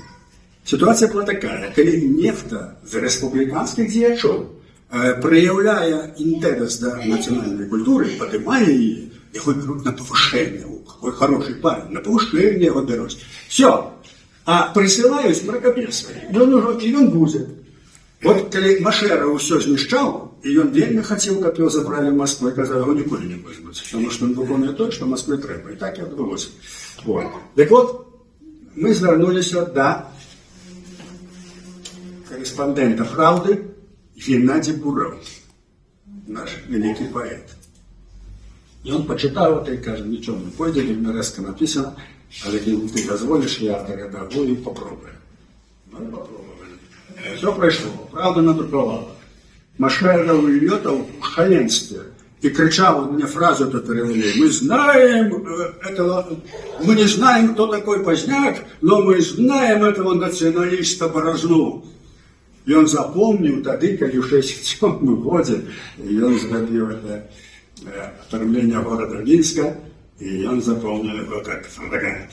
Сітуацыя была такая: калі нехта з рэспубліканскіх дзеячоў праяўляе інтарэс да нацыянальнай культуры, падымае яе, яго беруць на павышэнне. О, какой хороший парень, на павышэнне яго бяруць. Все. А прысылаюць мракобеса. Ён ужо, і ён будзе. Вот калі Машэраў усё знішчаў, і ён вельмі хацеў, каб яго забралі ў Москву, і казаў, яго ніколі не возьмуць, потому что ён выконвае тое, што Москве трэба. І так і адбылося. Вот. Так вот, мы звярнуліся да карэспандэнта «Праўды» Геннадзій Бураў, наш вялікі паэт. І ён пачытаў это і кажа: «Нічога не пойдзе, вельмі рэзка напісана, але калі ты дазволіш, я рэдагую і попробую». Ну і попробовали. Все прайшло, «Праўда» надрукавала. Машэраў лётаў у шаленстве и кричал, он мне фразу эту перевели: «Мы знаем этого, мы не знаем, кто такой Поздняк, но мы знаем этого националиста Борозну». І ён запомніў тады, калі ў 67 годзе ён зрабіў это афармленне горада Мінска, і ён запомніў его так. Такая.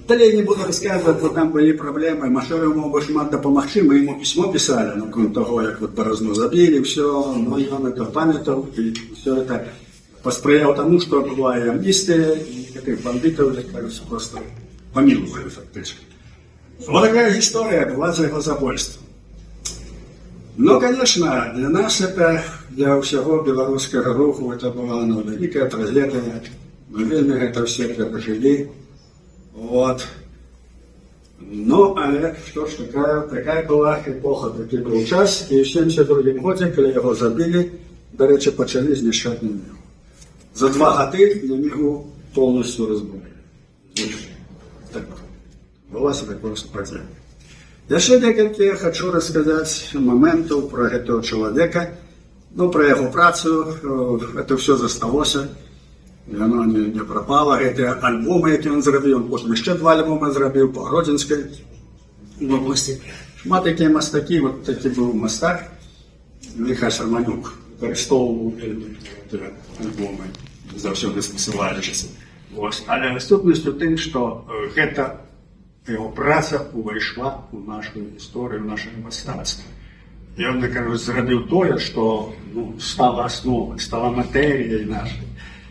Далей не буду расказваць, бо там былі праблемы. Машэраў мог бы шмат дапамагчы, мы яму пісьмо пісалі наконт таго, як вот Баразну забілі, все, но ён это памятаў і все это паспрыяў таму, што была і амністыя, і гэтых бандытаў, як кажуць, просто памілавалі фактычна. Вот такая гісторыя была за яго забойствам. Ну, конечно, для нас это, для ўсяго беларускага руху, это была, ну, вялікая трагедыя. Мы вельмі гэта все перажылі. Вот. Ну, але што ж, такая была эпоха, такі быў час. І ў 72 годзе, калі яго забілі, дарэчы, пачалі знішчаць Нямігу. За 2 гады Нямігу полностью разбурылі. Так, адбылася такое супадзенне. Яшчэ некалькі хачу расказаць моментаў пра гэтага чалавека, ну, пра яго працу, это ўсё засталося, яно не прапала. Гэтыя альбомы, які ён зрабіў, он потым яшчэ два альбомы зрабіў па Гродзенскай вобласці. Шмат якія мастакі, вот такі быў мастак Михась Романюк, выкарыстоўваў вельмі гэтыя альбомы, заўсёды спасылаючыся. Вось. Але сутнасць у тым, што гэта яго праца ўвайшла ў нашу гісторыю, ў наше мастацтва. Ён, так кажуць, зрабіў тое, што, ну, стала асновай, стала матэрыяй нашай.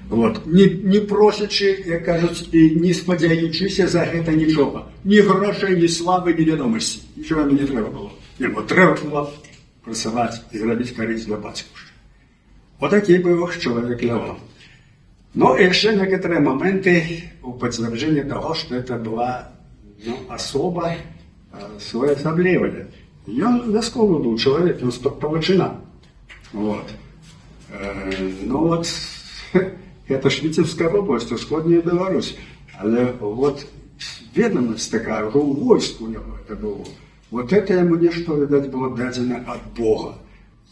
Вот. Не просячы, як кажуць, і не спадзяючыся за гэта нічога. Ні грошай, ні славы, ні вядомасці. Нічога яму не трэба было. Яму трэба было працаваць і зрабіць карысць для бацькаўшчыны. Вот такі быў чалавек Лявон. Ну, і яшчэ некаторыя моменты у пацвярджэнні таго, што это была, ну, асоба своеасаблівая. Ён вясковы быў чалавек, ён з-пад Павачына. Вот. Ну вот, это ж Віцебская вобласць, усходняя Беларусь. Але вот ведомость такая, ўжо ў войску у яго это было. Вот это яму нешта, відаць, было дадзена ад Бога.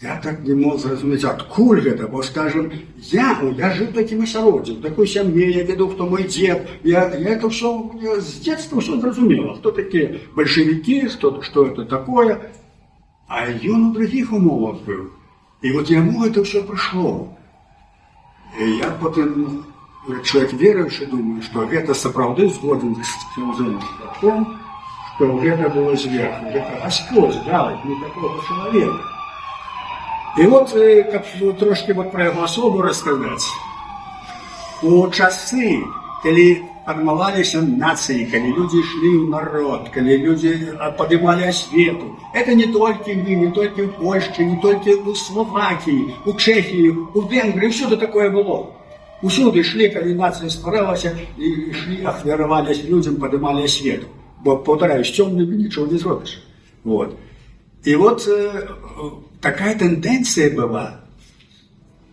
Я так не мог зразумець, адкуль гэта, бо, скажем, я жыў такім асяроддзем, у такой сям'і, я ведаў, хто мой дзед, я это ўсё, мне з детства ўсё зразумела, хто такія бальшавікі, што это такое. А ён у другіх умовах быў. І вот яму это ўсё прыйшло. І я потым, як чалавек веруючы, думаю, што гэта сапраўды згоден з ксяндзом Шпаком, што гэта было зверху, гэта Господь даў мне такого чалавека. І вот, каб трошкі вот пра яго асобу расказаць, у часы, калі фармаваліся нацыі, калі людзі ішлі ў народ, калі людзі падымалі асвету, это не толькі мы, не толькі ў Польшчы, не толькі ў Словакіі, у Чэхіі, у Венгрыі, всюду такое было. Усюды ішлі, калі нацыя стваралася, і ішлі, ахвяраваліся людзям, падымалі асвету. Бо, паўтараю, з цёмнымі нічого не зробіш. Вот. І вот такая тэндэнцыя была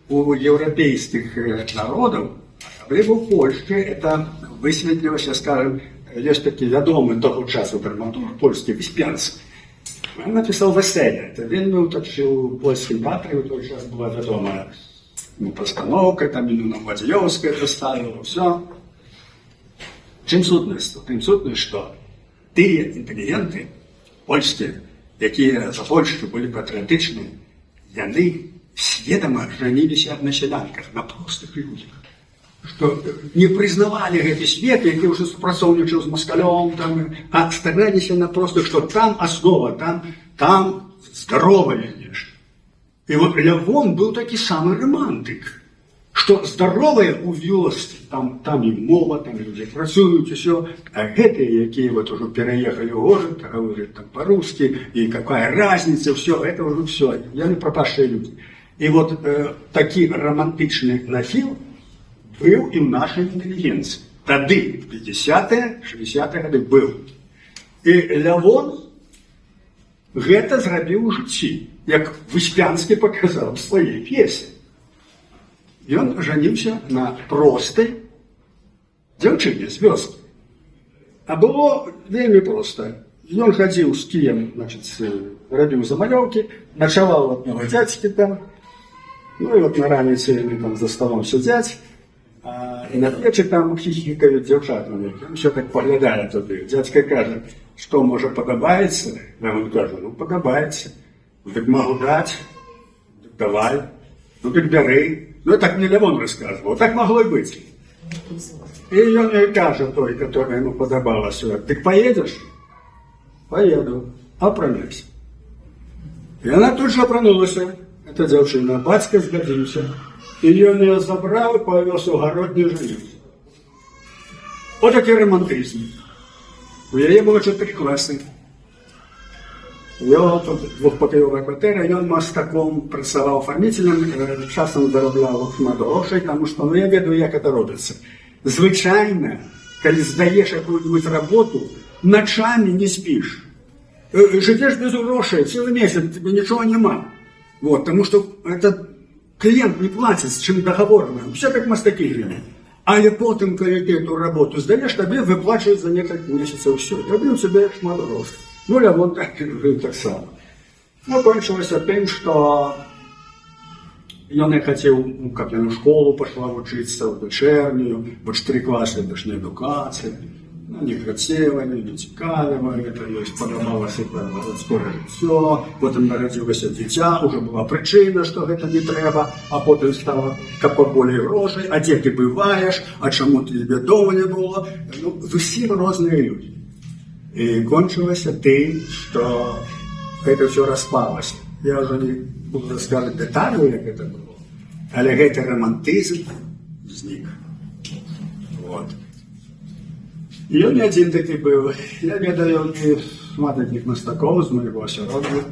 у еўрапейскіх народаў, асабліва ў Польшчы, это высветлілася, скажем, ёсць такі вядомы таго часу драматург польскі Выспянскі. Ён напісаў «Вяселле». Это вельмі ўтачыў у польскім тэатры, у той час была вядомая, ну, пастаноўка, там Ніна Младзеёўская это ставіла, ўсё. Чым сутнасць? Тым сутнасць, што тыя інтэлігенты польскія, якія за Польшчу былі патрыятычныя, яны сведама жаніліся на сялянках, на простых людзях, што не прызнавалі гэты свет, які ўжо супрацоўнічаў з маскалём, там, а стараліся на простых, што там аснова, там здаровае нешта. І вот Лявон быў такі самы рамантык, што здаровае ў вёсцы, там і мова, там людзі працуюць, усё, а гэтыя, якія вот ужо пераехалі ў горад, гавораць там по-русски, і какая разница, всё, это ўжо всё, яны пропавшие люди. І вот такі рамантычны нахіл быў і ў нашай інтэлігенцыі. Тады, в 50-е, 60-е гады быў. І Лявон гэта зрабіў у жыцці, як Выспянскі паказаў у сваёй п'есе. Ён жаніўся на простай дзяўчыне з вёскі. А было вельмі проста. Ён хадзіў з кіем, значыць, рабіў замалёўкі, начаваў у аднаго дзядзькі там. Ну і вот на раніцы яны там за сталом сядзяць, і на печы там хіхікаюць дзяўчаты. Ён усё так паглядае туды. Дзядзька кажа, што, можа, падабаецца? А ён кажа, ну, падабаецца. Ну, так магу даць? Так давай. Ну, так бяры. Ну, так мне Лявон расказваў. Так магло і быць. І ён ёй кажа, той, которая яму падабалася, так паедзеш? Паеду. Апранайся. І яна тут жа апранулася, эта дзяўчына. Бацька згадзіўся. І ён яе забраў і павёз у Гародню і жаніўся. Вот такі рамантызм. У яе было 4 класы. Яго тут двухпакаёвая кватэра, ён мастаком працаваў оформителем, часам зарабляў шмат грошай, таму што, ну, я ведаю, як это робіцца. Звычайна, калі здаеш якую-нибудь работу, ночами не спишь. Жывеш без грошай цэлы месяц, тебе нічога няма. Вот, потому что этот клиент не платит, с чым договорено. Все как мастакі жылі. Але потым, калі ты эту работу здаеш, табе выплачваюць за некалькі месяцаў всё. Рабіў сабе шмат грошай. Ну, Лявон так жыў таксама. Ну, кончылася тым, што ён не хацеў, ну, каб яна ў школу пашла вучыцца, ў дачэрнюю, бо 4 класы это ж не адукацыя. Ну, не хацела, не цікавіла, это ёй спадабалася гарадское жыццё, потым нарадзілася дзіця, уже была прычына, што гэта не трэба, а потым стала, каб паболей грошай, а дзе ты бываеш, а чаму ты тебе дома не было. Ну, зусім розныя людзі. І кончылася тым, што гэта ўсё распалася. Я ўжо не буду расказваць дэталяў, як гэта было, але гэты рамантызм знік. Вот. І ён не адзін такі быў. Я ведаю і шмат такіх мастакоў з майго асяроддзя.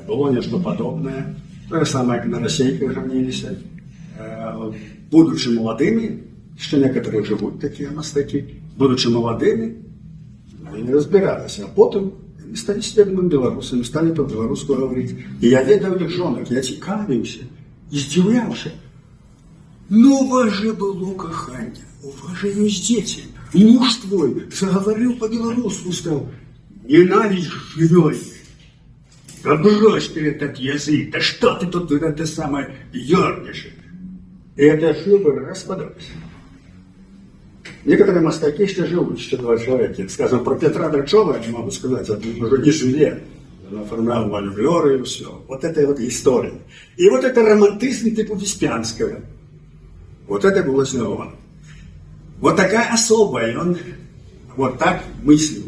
Было нешта падобнае. Тое самае, як на расейках жаніліся. Будучы маладымі, яшчэ некаторыя жывуць такія мастакі, будучы маладымі, яны не разбіраліся, а потым яны сталі сведомым беларусамі, сталі па-беларуску гаварыць. І я ведаў іх жонак, я цікавіўся і здзіўляўся. Ну, у вас же было каханне, у вас же ёсць дзеці. Муж твой заговорил по-белорусски, сказал, ненависть живой. Да брось ты этот язык, да что ты тут это самое ерничаешь? И это шлюбы распадались. Некоторые мастакі еще живут, еще 2 человека. Скажем, про Петра Драчева я не могу сказать, он уже не живе. Он оформлял вальвлеры и все. Вот это вот история. И вот это романтизм типа Выспянского. Вот это было сделано. Вот такая особая, и он вот так мыслил,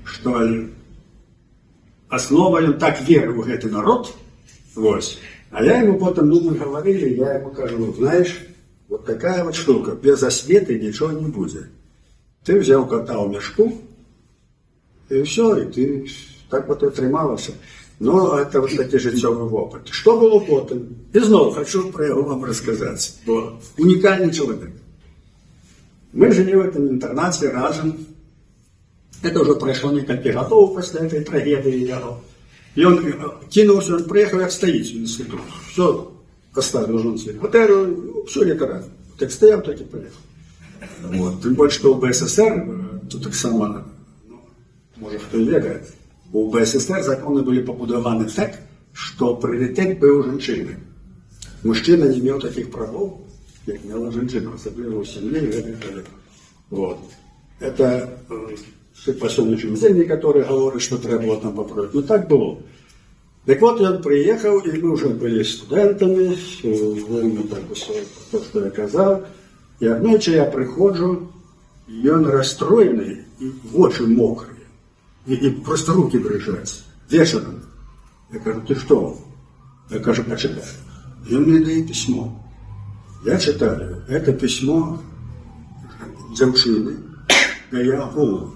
что основа, он так верил в этот народ, вот. А я ему потом, ну, мы говорили, я ему кажу, знаешь, вот такая вот штука, без осветы ничего не будет. Ты взял кота в мешку, и все, и ты так вот и атрымалася. Но это вот такі жыццёвы опыт. Что было потым? И снова хочу про его вам рассказать. Бо уникальный человек. Мы жили в этом интернате разом. Это уже прошло несколько годов после этой трагедии его. И он кинулся, он приехал как стоит в институт. Все, оставил жонцы квартиру, все літаральна. Так стоял, так и поехал. Вот. Тем больше, что у БССР, тут так само, ну, может, хто і ведае, у БССР законы были пабудаваны так, что приоритет был у женщины. Мужчина не имел таких правов, как имела женщина, особенно у семьи и так далее. Вот. Это по сённяшнім дзень некоторые говорят, что трэба было там поправить. Ну так было. Так вот, он приехал, и мы уже были студентами, вельмі так усё, то, что я казаў. І аднойчы я прыходжу, і ён расстроены, і вочы мокрые, і просто руки дрыжаць. Вечером. Я кажу, ты что? Я кажу, прочитай. И он мне дает письмо. Я читаю. Это письмо дзяўчыны да яго.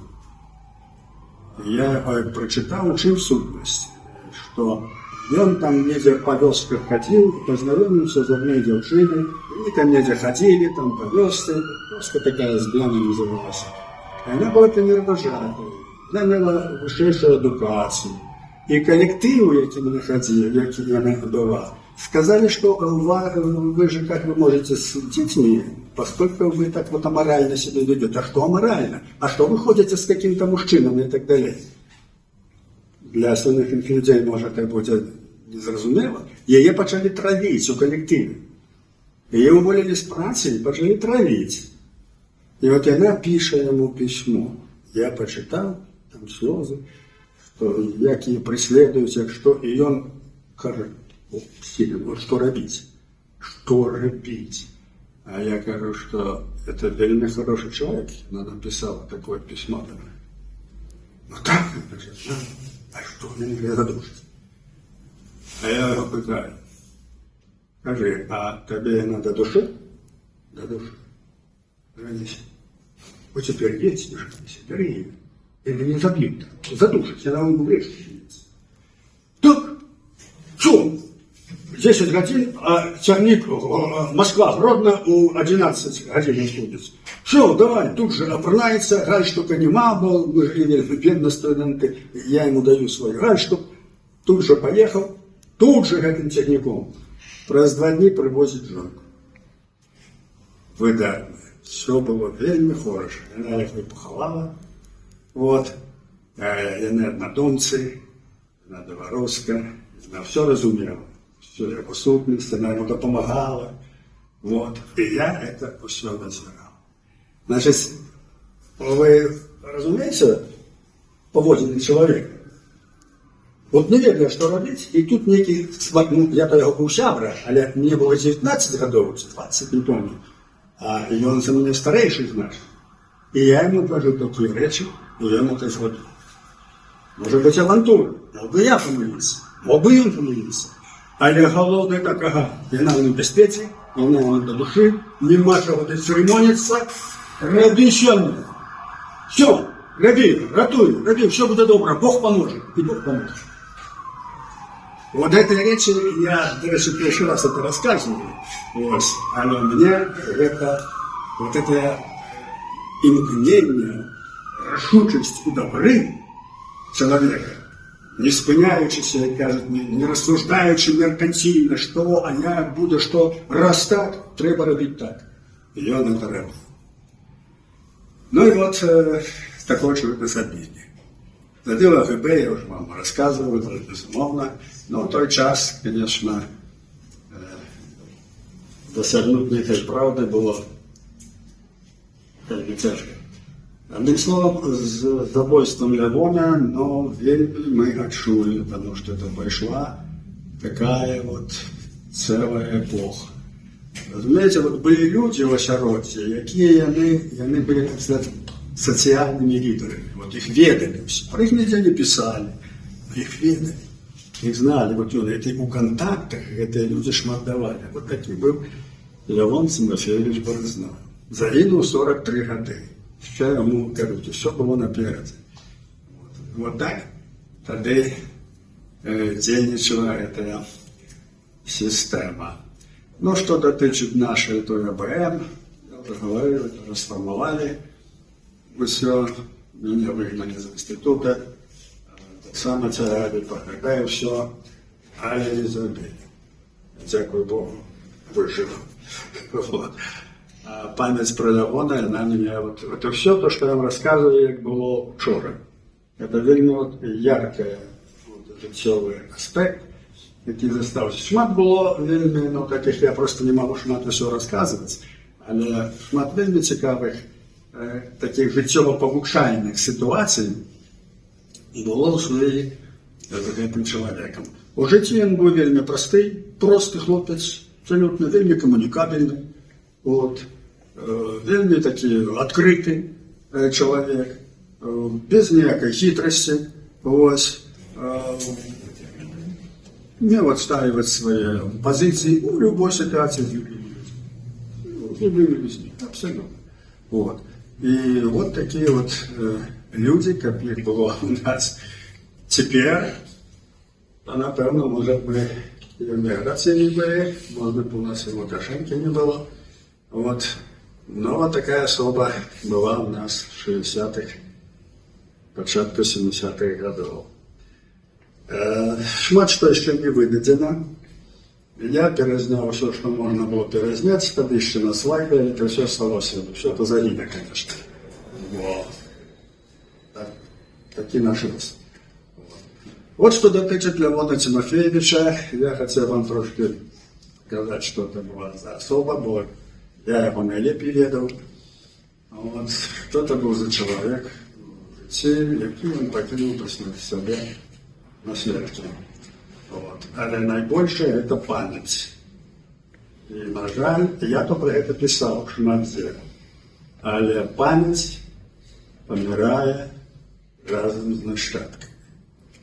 Я прочитал, учил сутнасць, что ён там недзе па вёсках хадзіў, пазнаёміўся з адной дзяўчынай, і там недзе хадзілі, там па вёсцы, вёска такая Збляна называлася. І она была пионервожатой, она имела вышэйшую адукацыю. І калектыў, які яна хадзіла, які яна была, сказали, что вы же, как вы можете с детьми, поскольку вы так вот аморально себя ведете. А что аморально? А что вы ходите с каким-то мужчином и так далее? Для остальных людей, может, это будет незразумела. Яе пачалі травіць у калектыве. Яе уволили з працы і пачалі травіць. І вот яна піша яму пісьмо. Я пачытаў, там слёзы, што як яе преследуюць, як што, і ён кажа: «О, Сілін, вот што рабіць? Што рабіць?» А я кажу, что это вельмі хороший человек. Она написала такое письмо. Ну так, кажа, да. А что, мяне задушыць? А я яго пытаю: «Скажи, а табе яна да душы?» «Да душы». «Женись. Вот теперь едь и женись, бери ее. Или не забьют, задушат, она умрешь». Так, что? 10 гадзін, а цягнік Москва, Гродно у 11 гадзін ходит. Все, давай, тут же апранаецца, гальштука няма, бо мы жылі вельмі бедна, студенты, я ему даю свой гальштук, тут же поехал, тут же гэтым цягніком. Праз 2 дні привозит жонку. Выдатна. Все было вельмі хорошо. Яна іх не пахавала. Вот. Яны аднадумцы, яна беларуска, яна все разумела. Всю яго сутнасць, она ему дапамагала. Вот. І я это ўсё назіраў. Значит, вы разумееце паводзіны чалавека? Вот не ведае, што рабіць, і тут нейкі, ну, я то яго быў сябра, але мне было 19 гадоў, ці 20, не помню. А ён за мяне старэйшы значит. І я яму кажу такія рэчы, і ён это зрабіў. Можа быць, авантура, мог бы я памыліцца, мог бы ён памыліцца. Але галоўнае так, ага, яна ў небяспецы, яна яму да душы, няма чаго тут цырымоніцца, рабі сёння. Все, рабі, ратуй, рабі, все будзе добра, Бог паможа, і Бог паможа. Вот этой речи я, дарэчы, першы раз это рассказываю. Вот. Але мне это, вот это імкненне, рашучасць у дабры чалавека, не спыняючыся, як кажуць, не рассуждаючы меркантильно, што, а як будзе, што, раз так, трэба рабіць так. І ён это рабіў. Ну і вот такого чалавека забілі. Забіла ГБ, я уже вам рассказывал, это безумоўна. Но в той час, конечно, дасягнуць нейкай праўды было вельмі цяжка. Адным словом, з забойствам Лявона, но вельмі мы адчулі, потому что это пайшла такая вот целая эпоха. Разумееце, вот былі людзі ў асяроддзі, якія яны былі, так сказать, сацыяльнымі лідарамі. Вот іх ведалі ўсе. Про іх нідзе не пісалі, іх ведалі. Іх зналі, вот ён, это у кантактах гэтыя людзі шмат давалі. Вот такі быў Лявон Цімафеевіч Баразна. Загінуў 43 гады. Яшчэ яму, кажуць, усё было наперадзе. Вот, вот так тады дзейнічала гэтая сістэма. Ну, што датычыць нашай той АБМ, я уже говорил, это расфармавалі ўсё, мяне выгналі з інстытута, таксама цягалі па ГБ ўсё, але не забілі. Дзякуй Богу, выжыў. Вот. А памяць пра Лявона, яна меня вот, это все то, что я вам рассказываю, як было учора. Это вельмі вот яркая вот, жыццёвы аспект, які застаўся. Шмат было вельмі, ну, таких, я просто не магу шмат усё расказваць, але шмат вельмі цікавых таких жыццёва-павучальных сітуацый было ў сувязі з гэтым чалавекам. У жыцці ён быў вельмі просты, просты хлопец, абсолютно вельмі камунікабельны, вот, вельмі такі адкрыты чалавек, без ніякай хітрасці, вось, умел отстаивать свои позиции в любой ситуации с любыми людьми. С любыми людьми, абсолютно. Вот. И вот такие вот люди, как их было у нас теперь, а напэўна, можа бы і в эміграцыі не былі, может быть, у нас и Лукашенко не было. Вот. Но вот такая особа была у нас в 60-х, пачатку 70-х годов. Шмат што яшчэ не выдадзена. Я перазняў усё, што можна было перазняць, тады яшчэ на слайды, это ўсё асталося, всё это загіне, конечно. Вот. Так, такі наш лёс. Вот што датычыць Лявона Цімафеевіча, я хацеў вам трошкі сказаць, што это была за асоба, бо я яго найлепей ведаў. Вот, што это быў за чалавек у жыцці, які ён пакінуў пасля сябе наследкі. Вот. Але найбольшае это памяць. І, на жаль, я то пра гэта пісаў шмат дзе. Але памяць памірае разам з нашчадкамі.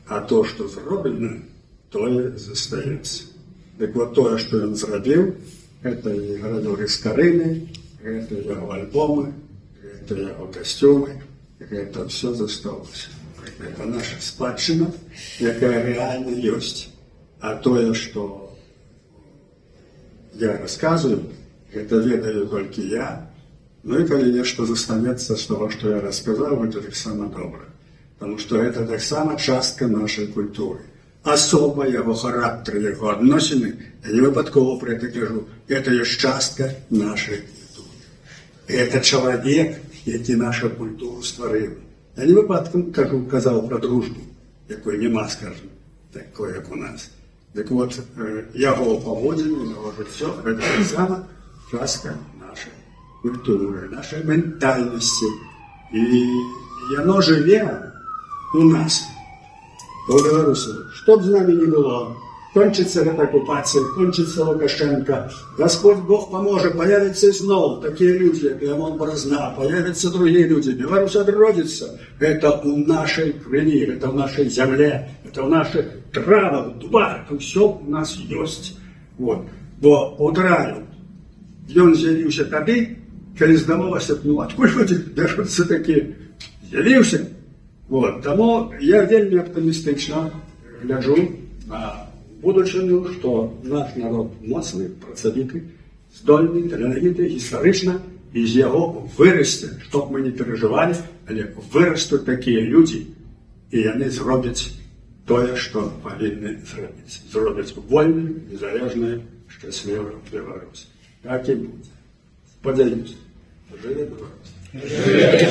А то, што зроблена, тое застаецца. Дык вот, тое, што ён зрабіў, гэта і гравюры Скарыны, гэта яго альбомы, гэта яго касцюмы, гэта ўсё засталося. Гэта наша спадчына, якая рэальна ёсць. А тое, што я расказваю, гэта ведаю толькі я. Ну і калі нешта застанецца з таго, што я расказаў, гэта таксама добра. Таму што гэта таксама частка нашай культуры. Асоба, яго характар, яго адносіны, я не выпадкова пра это кажу, это ёсць частка нашай культуры. Это чалавек, які нашу культуру стварыў. Я не выпадкам кажу, казаў пра дружбу, якой няма, скажем, такой, як у нас. Дык вот, яго паводзіны, яго жыццё, гэта таксама частка нашай культуры, нашай ментальнасці. І яно жыве у нас, у беларусаў. Што б з намі не было, кончыцца гэта акупацыя, кончыцца Лукашенко, Господь Бог поможа, появятся зноў такія людзі, як Лявон Баразна, появятся другие люди, Беларусь адродзіцца. Это ў нашай крыві, это ў нашай зямле, это ў нашых травах, дубах, это ўсё у нас ёсць. Вот. Бо, паўтараю, ён з'явіўся тады, калі здавалася б, ну адкуль людзі бяруцца такія? З'явіўся. Вот. Таму я вельмі аптымістычна гляджу на будучыню, што наш народ моцны, працавіты, здольны, таленавіты, гістарычна, і з яго вырасце, што б мы не перажывалі, але вырастуць такія людзі, і яны зробяць тое, што павінны зрабіць. Зробяць вольную, незалежную, шчаслівую Беларусь. Так і будзе. Спадзяюся. Жыве Беларусь! Жыве!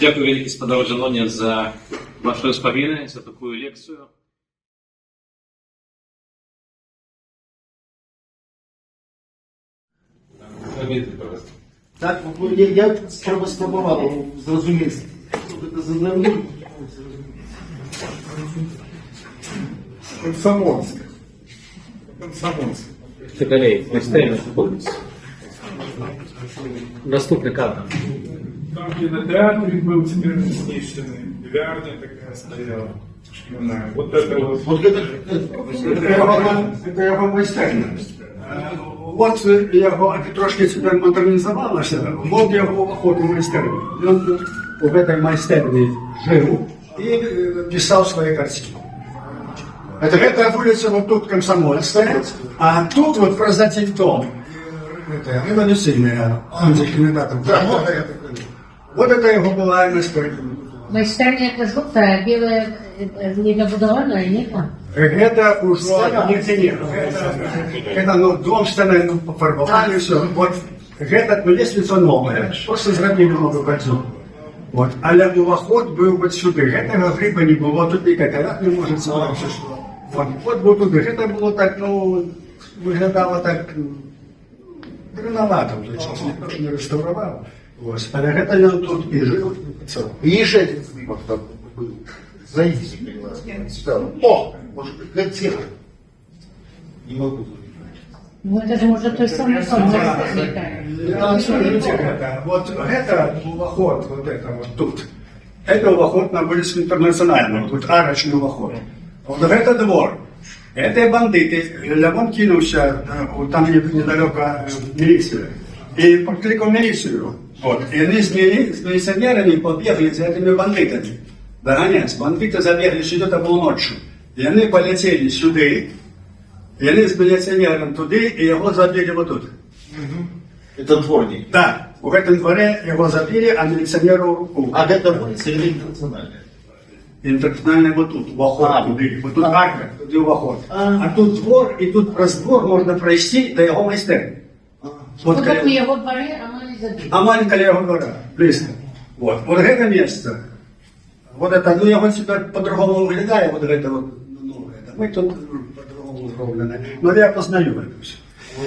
Дзякуй вялікі, спадару Зяноне, за вашы ўспаміны, за такую лекцыю. Так, ну, я спрабаваў зразумець, што гэта за знамён. Комсомольская. Комсомольская. Далей, майстэрня знаходзіцца. Наступны кадр. Там кинотеатр был, теперь знищенный. Бильярдня такая стояла, шкляная. Вот это вот. Вот гэта, Это яго майстэрня. Вот яго трошкі цяпер мадэрнізавалася. Вот яго ўваход у майстэрню. Ён тут у гэтай майстэрні жыў і пісаў свае карціны. Это вуліца вот тут Комсомольская, а тут вот праз адзін дом. Это рэвалюцыйная, там, дзе кінотеатр. Вот это яго была майстэрня. Майстэрня это жовтая, белая, недобудованная, нет? Гэта ўжо не, не, гэта, ну, дом сцены, ну, пафарбавалі всё. Вот гэта, ну, лестница новая, просто зрабілі новую кольцо. Вот, але уваход быў вот сюды. Гэтага грыба не было, тут нейкая не можа. Вот, вот быў туды. Гэта было так, ну, выглядала так дрэнавата ўжо, час ніхто ж не рэстаўраваў. Вось, але гэта ён тут і жыў, і працаваў. И еще один снимок там был. Зайдите, пожалуйста. О, может, где? Не могу. Ну, это же может той самый дом. Смотрите, это, вот это уваход, вот это вот тут. Это уваход на улицу Интернациональную, тут арочный уваход. Вот это двор. Это бандиты. Лявон кинулся, там недалеко милиция, и покликал милицию. Вот. И они с милиционерами побегали за этими бандитами. Догонять. Бандиты забегали сюда, это было ночью. И они полетели сюда, и они с милиционером туда, и его забили вот тут. Это дворник. Да. У гэтым дварэ яго забілі, а міліцыянеру ў руку. А гэта вуліца или Інтэрнацыянальная? Інтэрнацыянальная вот тут, уваход А, туды. Вот тут а. арка, туды уваход. А. А тут двор, і тут праз двор можна прайсці да яго майстэрні. Вот Вот у каля, яго дварэ амаль забілі. амаль каля яго двара, блізка. Вот, вот гэта месца. Вот это, ну, яго цяпер по-другому выглядае, вот гэта вот, ну, это. Мы тут по-другому зроблена. Но я пазнаю это всё.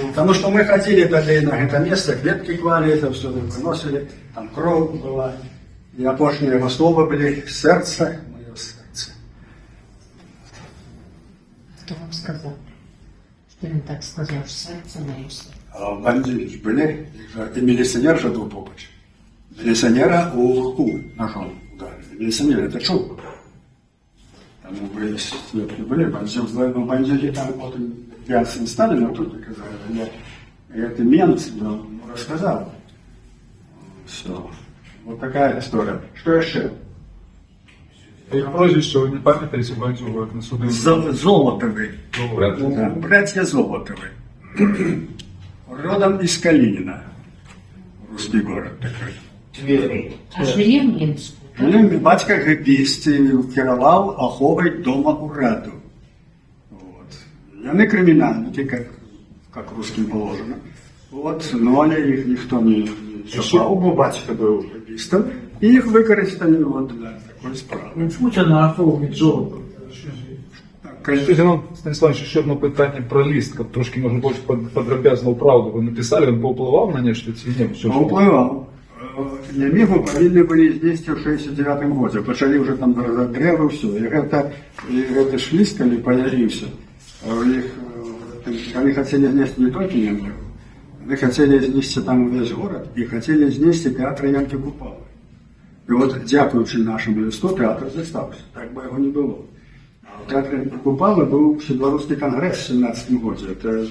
Потому что мы ходили тогда на это место, кветкі клали, это все выносили, там кровь была. И апошнія его слова были: «Сердце, мое сердце». Хто вам сказаў? Што ён так сказаў, «сэрца маё сэрца»? А бандиты ж были, их же, и милиционер же был побач. Милиционера у руку ножом ударили. Милиционер это чуў. Там были сведкі были, бандиты, ну, бандиты там потом вяться не стали, но тут доказали. Я, это мент, ну, рассказал. Все. Вот такая история. Что еще? Іх прозвішча вы не памятаеце, бандзюгаў, як на суды? Золотовы. Да, братья Золотовы. Родом из Калинина. Русский город такой. А жылі ў Мінску, так? Ну, бацька гэбіст, кіраваў аховай дома ураду. Вот. Яны крымінальнікі, как русским положено. Вот, но але іх ніхто не чапаў, бо бацька быў гэбістам, і іх выкарысталі вот для такой справы. Ну, чому це на ахову золото? Так, Ще, Зянон Станіслававіч, яшчэ адно пытанне пра ліст, каб трошкі можна больш падрабязна ў праўду. Вы напісалі, ён паўплываў на нешта ці не? Усё ж? Паўплываў. Нямігу павінны былі знесці ў 69 годзе. Пачалі ўжо там дрэвы, ўсё. І гэты ж ліст, калі паявіўся, у іх, яны хацелі знесці не толькі Нямігу, яны хацелі знесці там увесь горад і хацелі знесці тэатр Янкі Купалы. І вот, дзякуючы нашаму лісту, тэатр застаўся. Так бы яго не было. А ў тэатры Янкі Купалы быў Усебеларускі кангрэс в 17 годзе. Это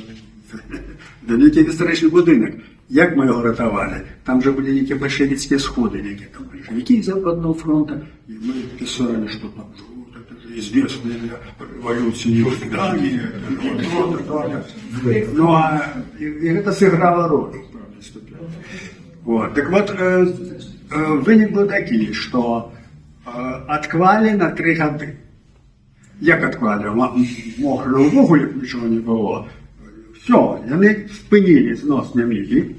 вялікі гістарычны будынак. Як мы яго ратавалі? Там же былі нейкія бальшавіцкія сходы, нейкія там бальшавікі Западного фронта. І мы писали, что там живут, это же известные революции здания. Вот, вот, вот. Ну, а і гэта сыграла роль. Вот. Так вот, вынік быў такі, што адклалі на 3 гады. Як адклалі? Мокра ўвогуле б нічого не было. Все, яны спынілі знос Нямігі,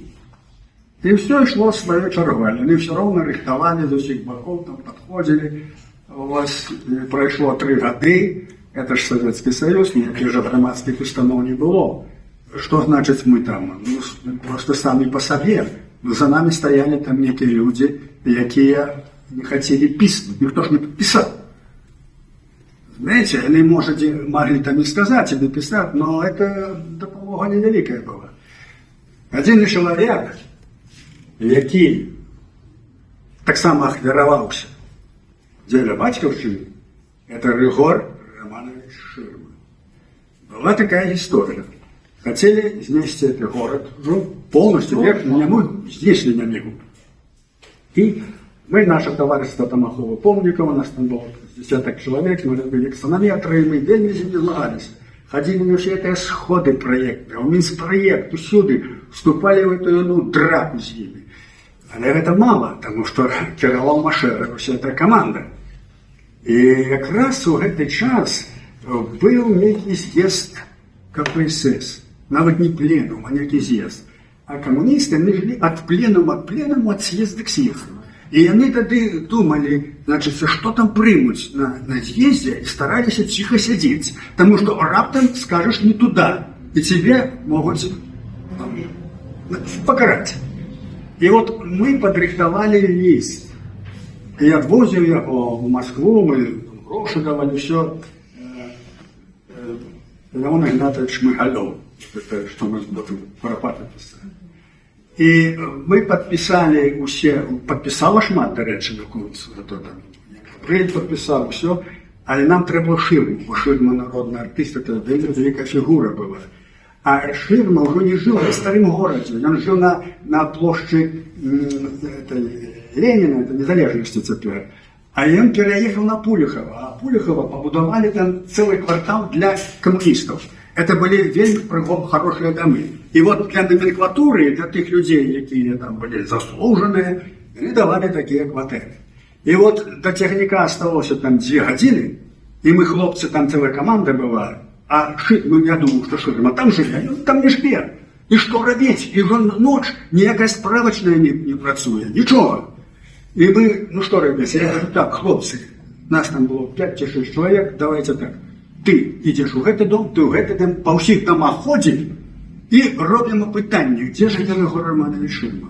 і ўсё ішло сваёй чаргой. Яны ўсё роўна рыхтавалі з усіх бакоў, там падходзілі. Вось, і прайшло 3 гады, это ж Советский Союз, ніякіх жа грамадскіх устаноў не было. Что значит мы там? Ну, просто самі по сабе. За нами стояли там некие люди, якія не хотели писать. Ніхто ж не подписал. Знаете, они, может, и могли там и сказать, и написать, но это дапамога невялікая была. Один чалавек, які таксама ахвяраваўся дзеля бацькаўшчыны, это Рыгор Романович Шырма. Была такая история. Хотели знести этот город, ну, полностью, верх на нему, знесли Нямігу. И мы, наше товарищество там аховы помнікаў, у нас там было десяток человек, мы рабілі аксонометры, мы вельмі з імі змагаліся. Ходили на все эти сходы проекта, у Минспроект, усюды, вступали в эту, ну, драку з ними. Але гэта мало, тому что кіраваў Машэраў, вся эта команда. І якраз у гэты час быў нейкі з'езд КПСС. Нават не пленум, а нейкі з'езд. А камуністы, яны жылі ад пленума к пленуму, ад съезда к съезду. І яны тады думалі, значит, што там прымуць на з'ездзе, і стараліся ціха сядзець, таму што раптам скажаш не туда, і цябе могуць там пакараць. І вот мы падрыхтавалі ліст. І адвозіў яго ў Москву, мы там грошы давалі, все. Леон Игнатович Шмыгалёў, это что мы потом Курапаты писали. І мы падпісалі усе, падпісала шмат, дарэчы, то там Габрыэль падпісаў, все, але нам трэба было Шырму, бо Шырма народны артыст, это вельмі вялікая фігура была. А Шырма ўжо не жыў у старым горадзе, ён жыў на плошчы этой, Леніна, это Незалежнасці цяпер. А ён пераехаў на Пуліхава, а Пуліхава пабудавалі там цэлы квартал для камуністаў. Это былі вельмі прыгом хорошие дамы. І вот для номенклатуры, для тых людзей, якія там былі заслужаныя, яны давалі такія кватэры. І вот да цягніка асталося там 2 гадзіны, і мы, хлопцы, там целая команда была, а ну, я думаў, што Шырма там жыве, ён там не жыве. І што рабіць? І ўжо ноч, ніякая справачная не працуе, нічога. І мы, ну што рабіць? Я кажу: «Так, хлопцы, нас там было 5 ці 6 чалавек, давайте так. Ты ідзеш у гэты дом, ты ў гэты дом, па ўсіх дамах ходзім і робім пытанне, дзе жыве Рыгор Раманавіч Шырма».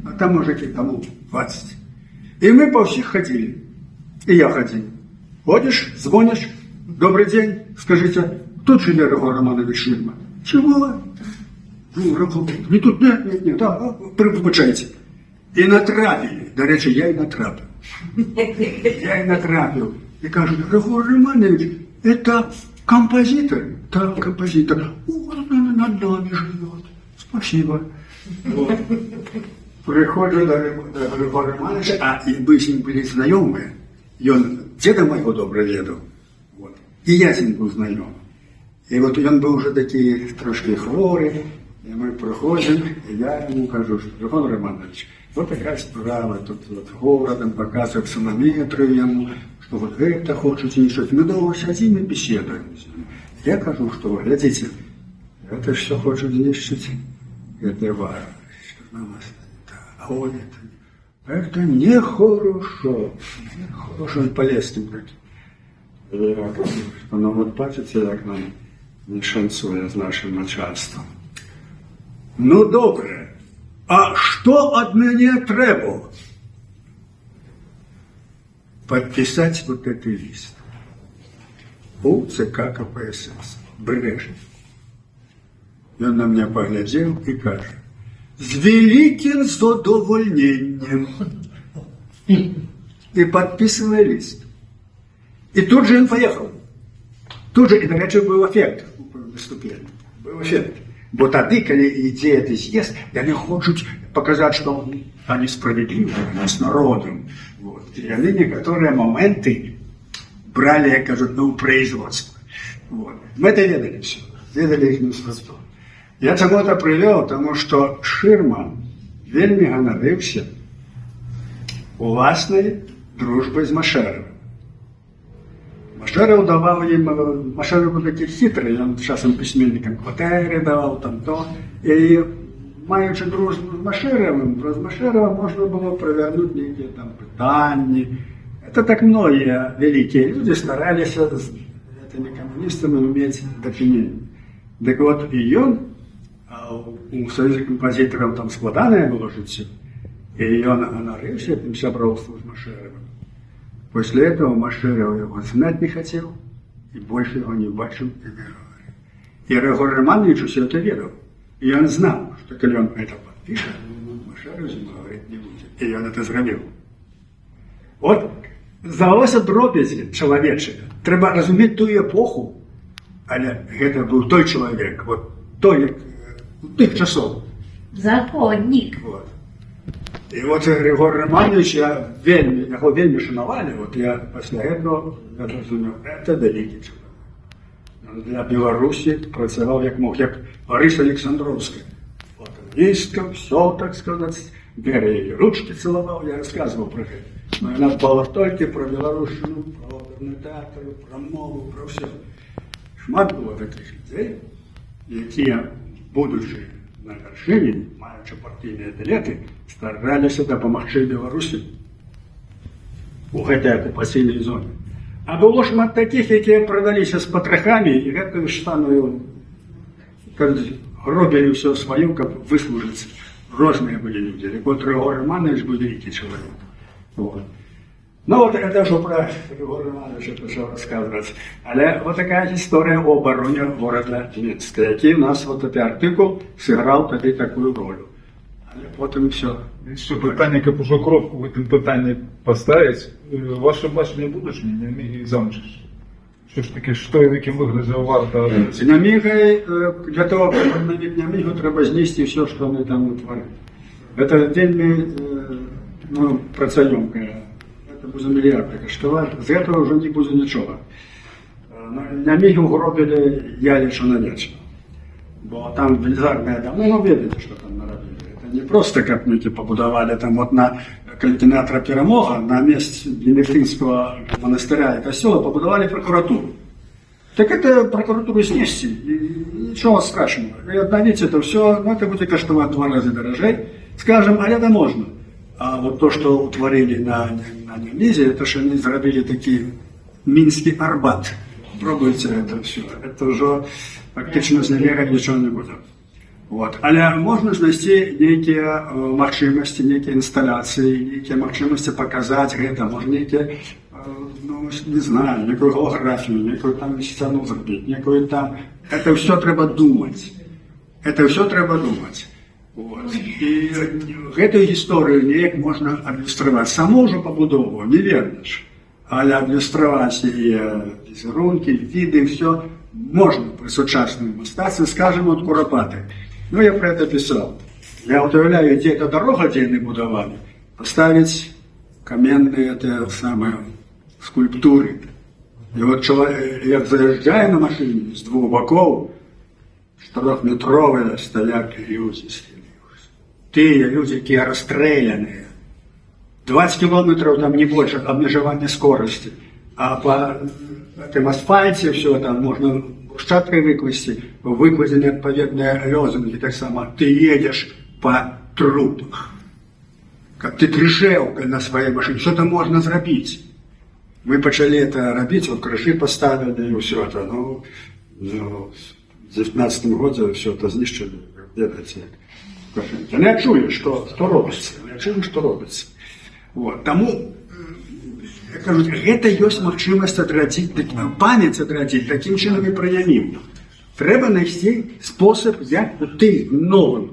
А там, можа, таму 20. І мы па ўсіх хадзілі. І я хадзіў. Ходзіш, звоніш: «Добрый день, скажите, тут жыве Рыгор Раманавіч Шырма?» «Чего? Ну, Рыгор, не тут, нет, нет, нет, да, выбачайце». І натрапілі. Дарэчы, я і натрапіў. Я і натрапіў. І кажуць: «Рыгор Раманавіч, это композитор?» «Да, композитор». «Он над нами живет». «Спасибо». Вот. Прыходжу да Рыгора Раманавіча, а і мы з ім былі знаёмыя. Ён дзеда майго добра ведаў. Вот. І я з ім быў знаёмы. І вот ён быў уже такі трошкі хворы, і мы прыходзім, і я яму кажу, што Рыгор Раманавіч, вот такая справа, тут вот горадам паказваю аксанаметрыю яму, што вот гэта хочуць знішчыць. Мы доўга сядзім і беседуем з ім. Я кажу, што глядзіце, гэта ж все хочуць знішчыць, гэта важно. А он это нехорошо, нехорошо, он палескім такі. Я кажу, што ну вот бачыце, як нам не шанцуе з нашым начальствам. «Ну добра, а што ад мяне трэба?» «Подписать вот этот лист. У ЦК КПСС. Брежнев». Ён на меня паглядзеў і кажа: «З вялікім задавальненнем». І подписывая лист. І тут же ён поехал. Тут же, і, дарэчы, быў эфект у пэўнай ступені. Быў эфект. Бо тады, калі ідзе гэты з'езд, яны хочуць паказаць, што они справедливы, они с народом. Вот. І яны некаторыя моменты бралі, як кажуць, ну, производство. Вот. Мы это ведалі все, ведалі іхнюю структуру. Я чаму это прывёў, таму што Шырма вельмі ганарыўся уласнай дружбай з Машэравым. Машэраў даваў ім, Машэраў быў такі хітры, ён часам пісьменнікам кватэры даваў, там то. І маючы дружбу з Машэравым, праз Машэрава можна было правярнуць нейкія там пытанні. Это так многія вялікія людзі стараліся з гэтымі камуністамі мець дачыненне. Дык вот і ён, а у Саюзе кампазітараў там складанае было жыццё, і ён ганарыўся тым сяброўствам з Машэравым. После этого Машэраў яго знаць не хацеў і больш яго не бачыў і не гаварыў. І Рыгор Раманавіч усё это ведаў. І ён знаў, што калі ён это падпіша, Машэраў з ім гаварыць не будзе. І ён это зрабіў. Вот здавалося, дробязі чалавечыя. Трэба разумець тую эпоху, але гэта быў той чалавек, вот той, як, тых часоў. Законник. Вот. І вот Рыгор Раманавіч, яго вельмі шанавалі, вот я пасля этого я зразумеў, это вялікі чалавек. Ён для Беларусі працаваў як мог, як Ларыса Александровская. Платоністка, все, так сказать, Вера яе ручки целовал, я рассказывал про гэта. Но яна дбала толькі пра беларушчыну, пра оперны тэатр, пра мову, пра ўсё. Шмат было такіх людзей, якія, будучы на вяршыні, маючы партыйныя білеты, стараліся дапамагчы Беларусі у гэтай акупацыйнай зоне. А было шмат такіх, якія прадаліся з патрахамі і гэтую ж самую, кажуць, гробілі ўсё сваё, каб выслужыцца. Розныя былі людзі. Так вот, Рыгор Раманавіч быў вялікі чалавек. Вот. Ну вот это ўжо пра Рыгора Раманавіча пачаў расказваць. Але вот такая гісторыя о абароне горада Мінска, які у нас вот гэты артыкул сыграў тады такую ролю. Але потым всё. Яшчэ пытанне, каб ужо кропку ў гэтым пытанні паставіць. Ваша бачанне будучыні Нямігі і Замчышча. Што ж такі, што і ў якім выглядзе варта? З Нямігай, для того, каб аднавіць Нямігу, трэба знесці ўсё, што яны там утварылі. Это вельмі ну, працаёмкая. Это будзе мільярды каштаваць. З гэтага ўжо не будзе нічога. Нямігу гробілі, я лічу, навечна. Бо там велізарныя дамы, ну, ведаеце, што там нарабілі. Это не просто каб нейкі пабудавалі там вот на кінатра «Перамога», на месцы бенедыктынскага манастыря і касцёла пабудавалі пракуратуру. Так это прокуратуру снести, и ничего страшного. И обновить это все, ну, это будет каштаваць два раза дорожей, скажем, а это можно. А вот то, что утворили на Нямізе, это что они зрабілі такі Минский Арбат. Пробуйте это все. Это уже фактично з Няміга нічого не буде. Вот. Але можна знайсці нейкія магчымасці, нейкія інсталяцыі, нейкія магчымасці паказаць гэта, можа, нейкія, ну, не знаю, некую голографію, некую там сцяну зрабіць, некую там. Это все трэба думаць. Это все трэба думаць. Вот. І гэтую гісторыю неяк можна адлюстраваць. Саму ўжо пабудову не вернеш, але адлюстраваць яе візерункі, віды, все можна пры сучасным мастацтве, скажем, от Курапаты. Ну, я про это писал. Я вот уяўляю, дзе эта дорога, дзе яны будавалі, поставить каменные те самые скульптуры. І вот чалавек, як заязджае на машине, з двух бакоў чатырохметровыя стаяць людзі. Тыя людзі, якія расстрэляныя. 20 километров там, не больше, абмежавання скорости. А по гэтым асфальце все там можно брусчаткой выкласці, выкладзены адпаведныя лозунги таксама. Ты едешь по трупах. Каб ты трышэў на сваёй машине, что там можна зрабіць? Мы пачалі это рабіць, вот крыжы поставили и все это. Ну, в 19 годзе все это знішчылі, ведаеце, як Лукашенко. Не чуе, што робіцца, не чуе, што робіцца. Вот. Таму, як кажуць, гэта ёсць магчымасць адрадзіць, памяць адрадзіць такім чынам і пра Нямігу. Трэба знайсці спосаб, як у тым новым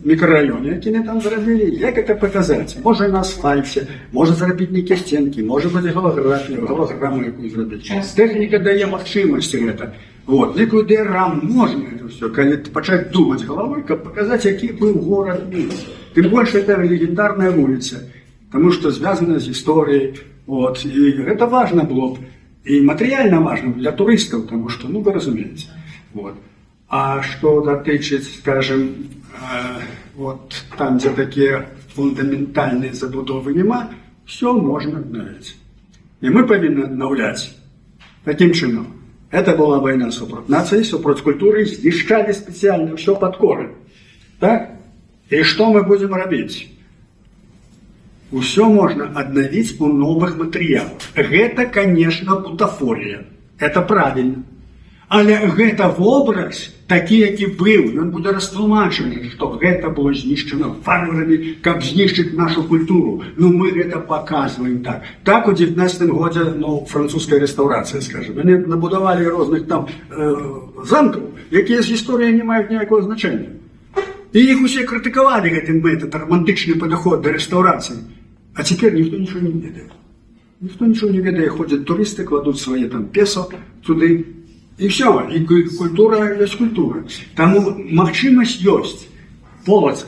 мікрараёне, які яны там зрабілі, як это паказаць. Можа, на асфальце, можа, зрабіць нейкія сценкі, можа быць, галаграфію, галаграму якую зрабіць. Тэхніка дае магчымасці гэта. Вот, некую дыяграму можна это все, калі пачаць думаць галавой, каб паказаць, які быў горад Мінск. Тым больш это легендарная вуліца, потому что звязана з гісторыяй. Вот, і гэта важна было б, і матэрыяльна важна для турыстаў, потому что, ну, вы разумееце. Вот. А што датычыць, скажем, вот там, дзе такія фундаментальныя забудовы няма, все можна аднавіць. І мы павінны аднаўляць такім чынам. Это была вайна супроць нацыі, супроць культуры, знішчалі спецыяльна ўсё пад корань. Так? І што мы будзем рабіць? Усё можна аднавіць у новых матэрыялах. Гэта, конечно, бутафорія. Это правильно. Але гэта вобраз такі, які быў, ён будзе растлумачаны, што гэта было знішчана варварамі, каб знішчыць нашу культуру. Ну, мы гэта паказваем так. Так у 19 годзе, ну, французская рэстаўрацыя, скажем. Яны набудавалі розных там замкаў, якія з гісторыяй не маюць ніякого значэння. І іх усе крытыкавалі, гэты метад, романтычны падыход да рэстаўрацыі. А цяпер ніхто нічого не ведае. Ніхто нічого не ведае, ходзяць турысты, кладуць свае там песо туды. І все, і культура ёсць культура. Таму магчымасць ёсць. Полацк.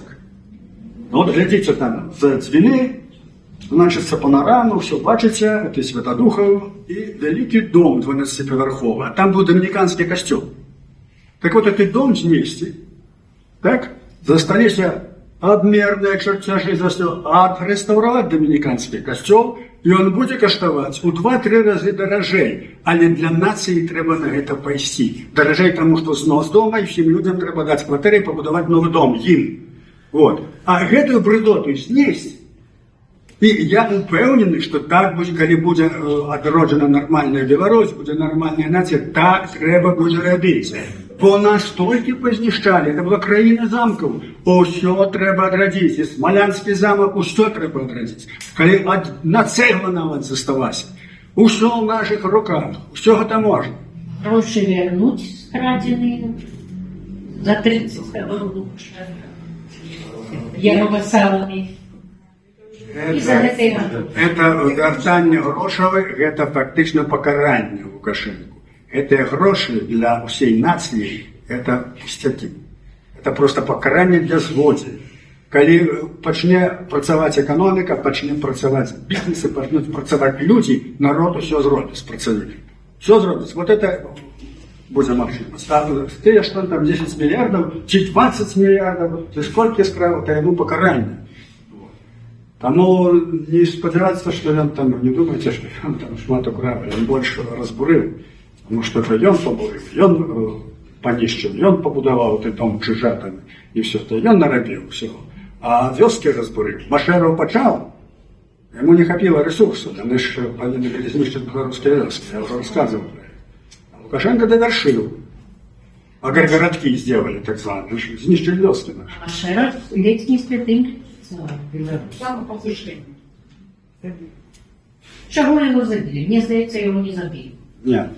Ну, вот глядзіце там за Дзвіны, значыцца, панораму, все бачыце, это Святадухаў і вялікі дом 12-павярховы, а там быў дамініканскі касцёл. Так вот, гэты дом знесці, так, засталіся абмерныя чарцяжы, адрэстаўраваць дамініканскі касцёл, і ён будзе каштаваць у 2-3 разы даражэй. Але для нацыі трэба на гэта пайсці. Даражэй, таму што знос дома, і ўсім людзям трэба даць кватэры і пабудаваць новы дом ім. Вот. А гэтую брыдоту знесці. І я упэўнены, што так будзе, калі будзе адроджана нармальная Беларусь, будзе нармальная нацыя, так трэба будзе рабіць. Бо нас столькі пазнішчалі, это была краіна замкаў. Усё трэба адрадзіць, і Смалянскі замак, усё трэба адрадзіць. Калі адна цэгла нават засталася, усё ў нашых руках, усё гэта можна. Грошы вернуть скрадзеныя за 30 гадоў Яровасаламі. І за гэтай Это вяртанне грошавых, гэта фактычна пакаранне Лукашэнку. Гэтыя грошы для ўсей нацыі — это пустяки. Это просто пакаранне для злодзея. Калі пачне працаваць эканоміка, пачне працаваць бізнесы, пачнуць працаваць людзі, народ усё зробіць з працавікамі. Усё зробіцца. Вот это будзе магчыма. Тыя, што там 10 мільярдаў, ці 20 мільярдаў, ці сколькі скраў, то яму пакаранне. Вот. Таму не спадзявацца, што ён там, не думайце, што ён там шмат украў, ён больш разбурыў, потому что это ён пабурыў, ён панішчыў, ён пабудаваў той дом Чыжа там, і всё, то ён нарабіў усяго. А вёскі разбурыў. Машэраў пачаў, яму не хапіла рэсурсу, яны ж павінны былі знішчыць беларускія вёскі, я ўжо расказваў пра это. А Лукашенко довершил. Агрогородки сделали, так званые, знішчылі вёскі наши. Машэраў ледзь не святым за Беларусь. Самопослушание. Чаго яго забілі? Мне здаецца, яго не забілі. Не.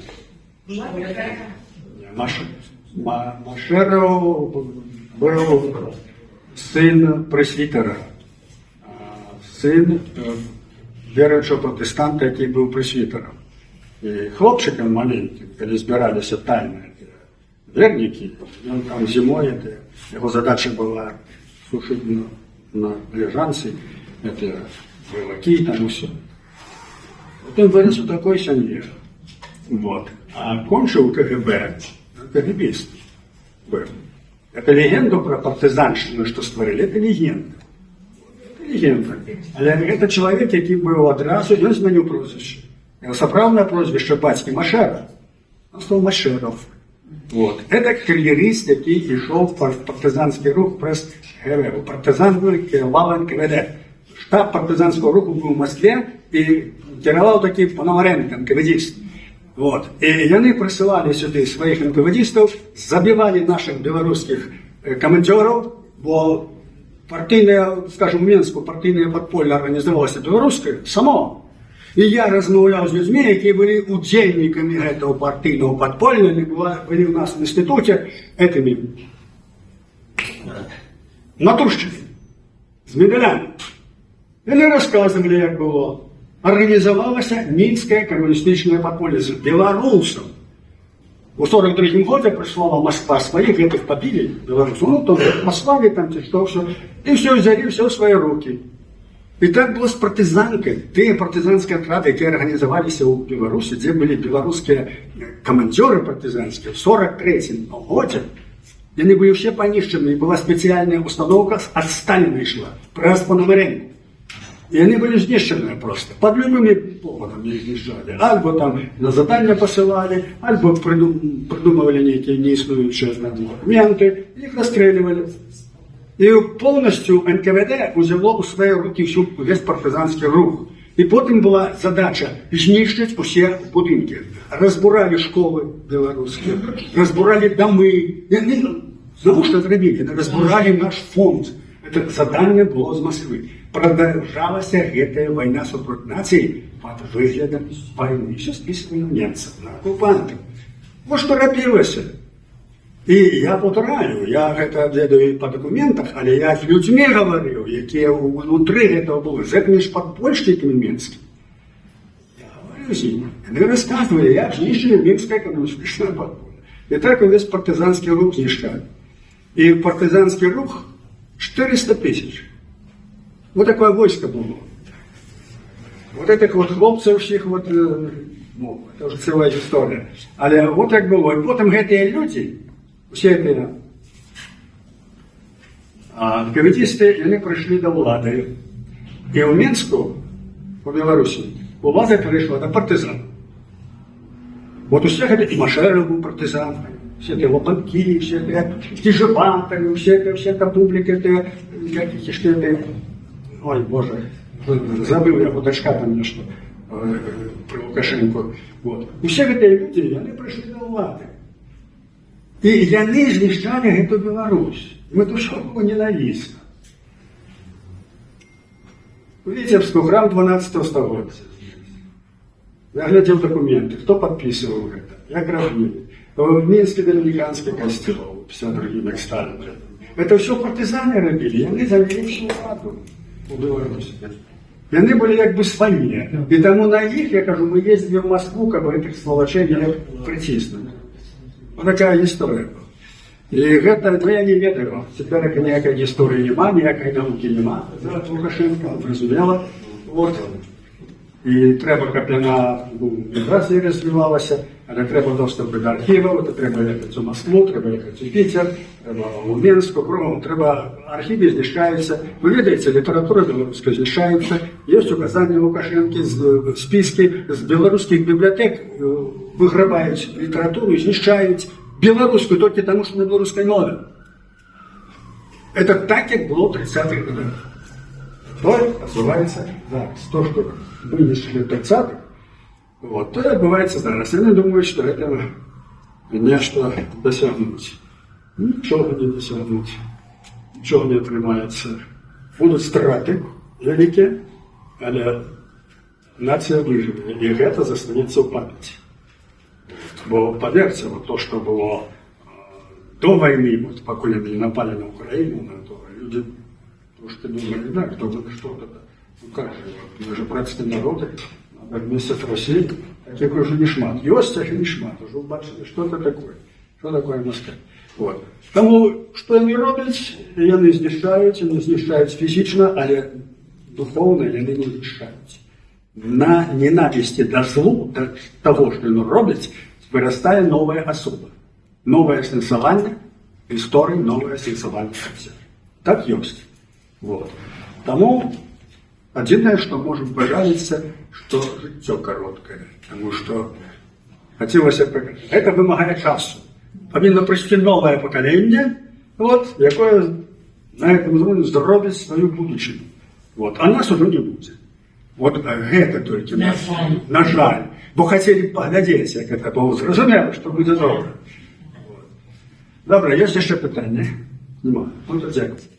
Машэраў быў сын прэсвітэра, сын веруючага пратэстанта, які быў прэсвітэрам. І хлопчыкам маленькім, калі збіраліся тайна вернікі, ён там зімой, это, яго задача была сушыць на лежанцы это, брылакі там усё. Вот он вырос у такой семье. Вот. А кончыў КГБ, КГБист был. Это легенду про партизанщину, что створили, это легенда. Это легенда. Але гэта чалавек, які быў адразу, ён змяніў прозвішча. Яго сапраўднае прозвішча бацькі Машэраў. Он стал Машеров. Вот. Это кар'ерыст, які ішоў в партызанскі рух праз ГВ. Партызан кіраваў НКВД. Штаб партызанскага руху быў у Маскве, і кіраваў такі Пономаренко, НКВДист. Вот. І яны прысылалі сюды сваіх НКВДистаў, забівалі нашых беларускіх камандзёраў, бо партыйнае, скажем, у Менску партыйнае падполле арганізавалася беларускае само. І я размаўляў з людзьмі, якія былі удзельнікамі гэтага партыйнага падполля, яны былі ў нас в інстытуце этими натуршчыкамі з медалямі. Яны расказвалі, як было. Арганізавалася мінскае камуністычнае падполле з беларусаў. У 43 годзе прыслала Москва сваіх, гэтых пабілі беларусаў, ну, то послали там ці што, всё, і всё взяли всё в свои руки. І так было з партызанкай. Тыя партызанскія атрады, якія арганізаваліся ў Беларусі, дзе былі беларускія камандзёры партызанскія, в 43 годзе яны былі ўсе панішчаны, і была спецыяльная установка, ад Сталіна ішла, праз Пономаренко. І яны былі знішчаныя просто. Под любымі поводамі іх знішчалі. Альбо там на заданне пасылалі, альбо придумывали нейкія неіснуючыя там документы, іх расстреливали. І полностью НКВД узяло ў свае руки увесь партызанскі рух. І потым была задача знішчыць усе будынкі. Разбуралі школы беларускія, разбуралі дамы. Яны, навошта зрабілі? Яны разбуралі наш фонд. Это заданне было з Москвы. Продолжалася гэтая вайна супроць нацыі под выглядам вайны. Всё списывали на немцев, на оккупантов. Вот што рабілася. І я паўтараю, я гэта ведаю па дакументах, але я з людзьмі гаварыў, якія ўнутры гэтага былі, з гэтымі ж падпольшчыкамі менскімі. Я гаварыў з імі. Яны расказвалі, як знішчылі мінскае камуністычнае падполле. І так увесь партызанскі рух знішчалі. І партызанскі рух 400 тысяч. Вот такое войско было. Вот этих вот хлопцаў всех вот, ну, это уже целая история. Але вот як было. І потым гэтыя людзі, усе гэтыя НКВДисты, яны прыйшлі да ўлады. І ў Менску, у Беларусі, улада перайшла да партызан. Вот усе гэта, і Машэраў быў партызан, все эти Лопанки, все эти Кижеватовы, все эта публика, это, как их еще, это, ой, боже, забыл яго дачка там нешта пры Лукашенко. Вот. Усе гэтыя людзі, яны прыйшлі да ўлады. І яны знішчалі гэту Беларусь. Ім это ўсё было ненавісна. У Віцебску храм 12 стагоддзя. Я глядзеў дакументы, хто падпісваў гэта, як рабілі. Мінскі дамініканскі касцёл, 52 як Сталін. Это ўсё партызаны рабілі, яны занялі всю ўладу у Беларусі. Яны былі як бы свае. І таму на іх, я кажу, мы ездзілі в Москву, каб гэтых сволочей не прыціснуць. Вот такая гісторыя была. І гэта, ну, я не ведаю, цяпер ніякай гісторыі няма, ніякай навукі няма за Лукашенко, зразумела. Вот. І трэба, каб яна, ну, міграція развівалася, але трэба доступ да архіваў, то трэба ехаць у Маскву, трэба ехаць у Піцер, трэба ў Менску, кругом, трэба, архівы знішчаюцца. Вы ведаеце, літаратура беларуская знішчаецца, ёсць указанне Лукашэнкі, спіскі з беларускіх бібліятэк, выграбаюць літаратуру і знішчаюць беларускую толькі таму, што на беларускай мове. Это так, як было ў 30-х годах. То адбываецца зараз. То, што вынеслі ў 30-х, вот, то адбываецца зараз. Яны думаюць, што гэта нешта дасягнуць. Нічога не дасягнуць. Нічога не атрымаецца. Будуць страты вялікія, але нацыя выжыве. І гэта застанецца ў памяці. Бо, паверце, вот то, што было до войны, вот, пакуль яны не напали на Украину, на то люди трошкі думали, да, кто бы что это. Ну как же, вот, мы же братские народы, надо вместе с Россией, таких уже не шмат. Ёсць, але не шмат, уже бачылі, что это такое, что такое Москва. Вот. Таму, што яны робяць, яны знішчаюць фізічна, але духоўна яны не знішчаюць. На ненавісці да злу, да таго, што яны робяць, вырастае новая асоба. Новае асэнсаванне гісторыі, новае асэнсаванне жыцця. Так ёсць. Вот. Таму адзінае, што можам пажаліцца, што жыццё кароткае, таму што хацелася б, гэта вымагае часу. Павінна прыйсці новае пакаленне, вот, якое на гэтым узроўні зробіць сваю будучыню. Вот. А нас ужо не будзе. Вот гэта толькі На нас. жаль. На жаль. Бо хацелі б паглядзець, як гэта было, зразумела, што будзе добра. Вот. Добра, ёсць яшчэ пытанне? Няма. Ну, то дзякую.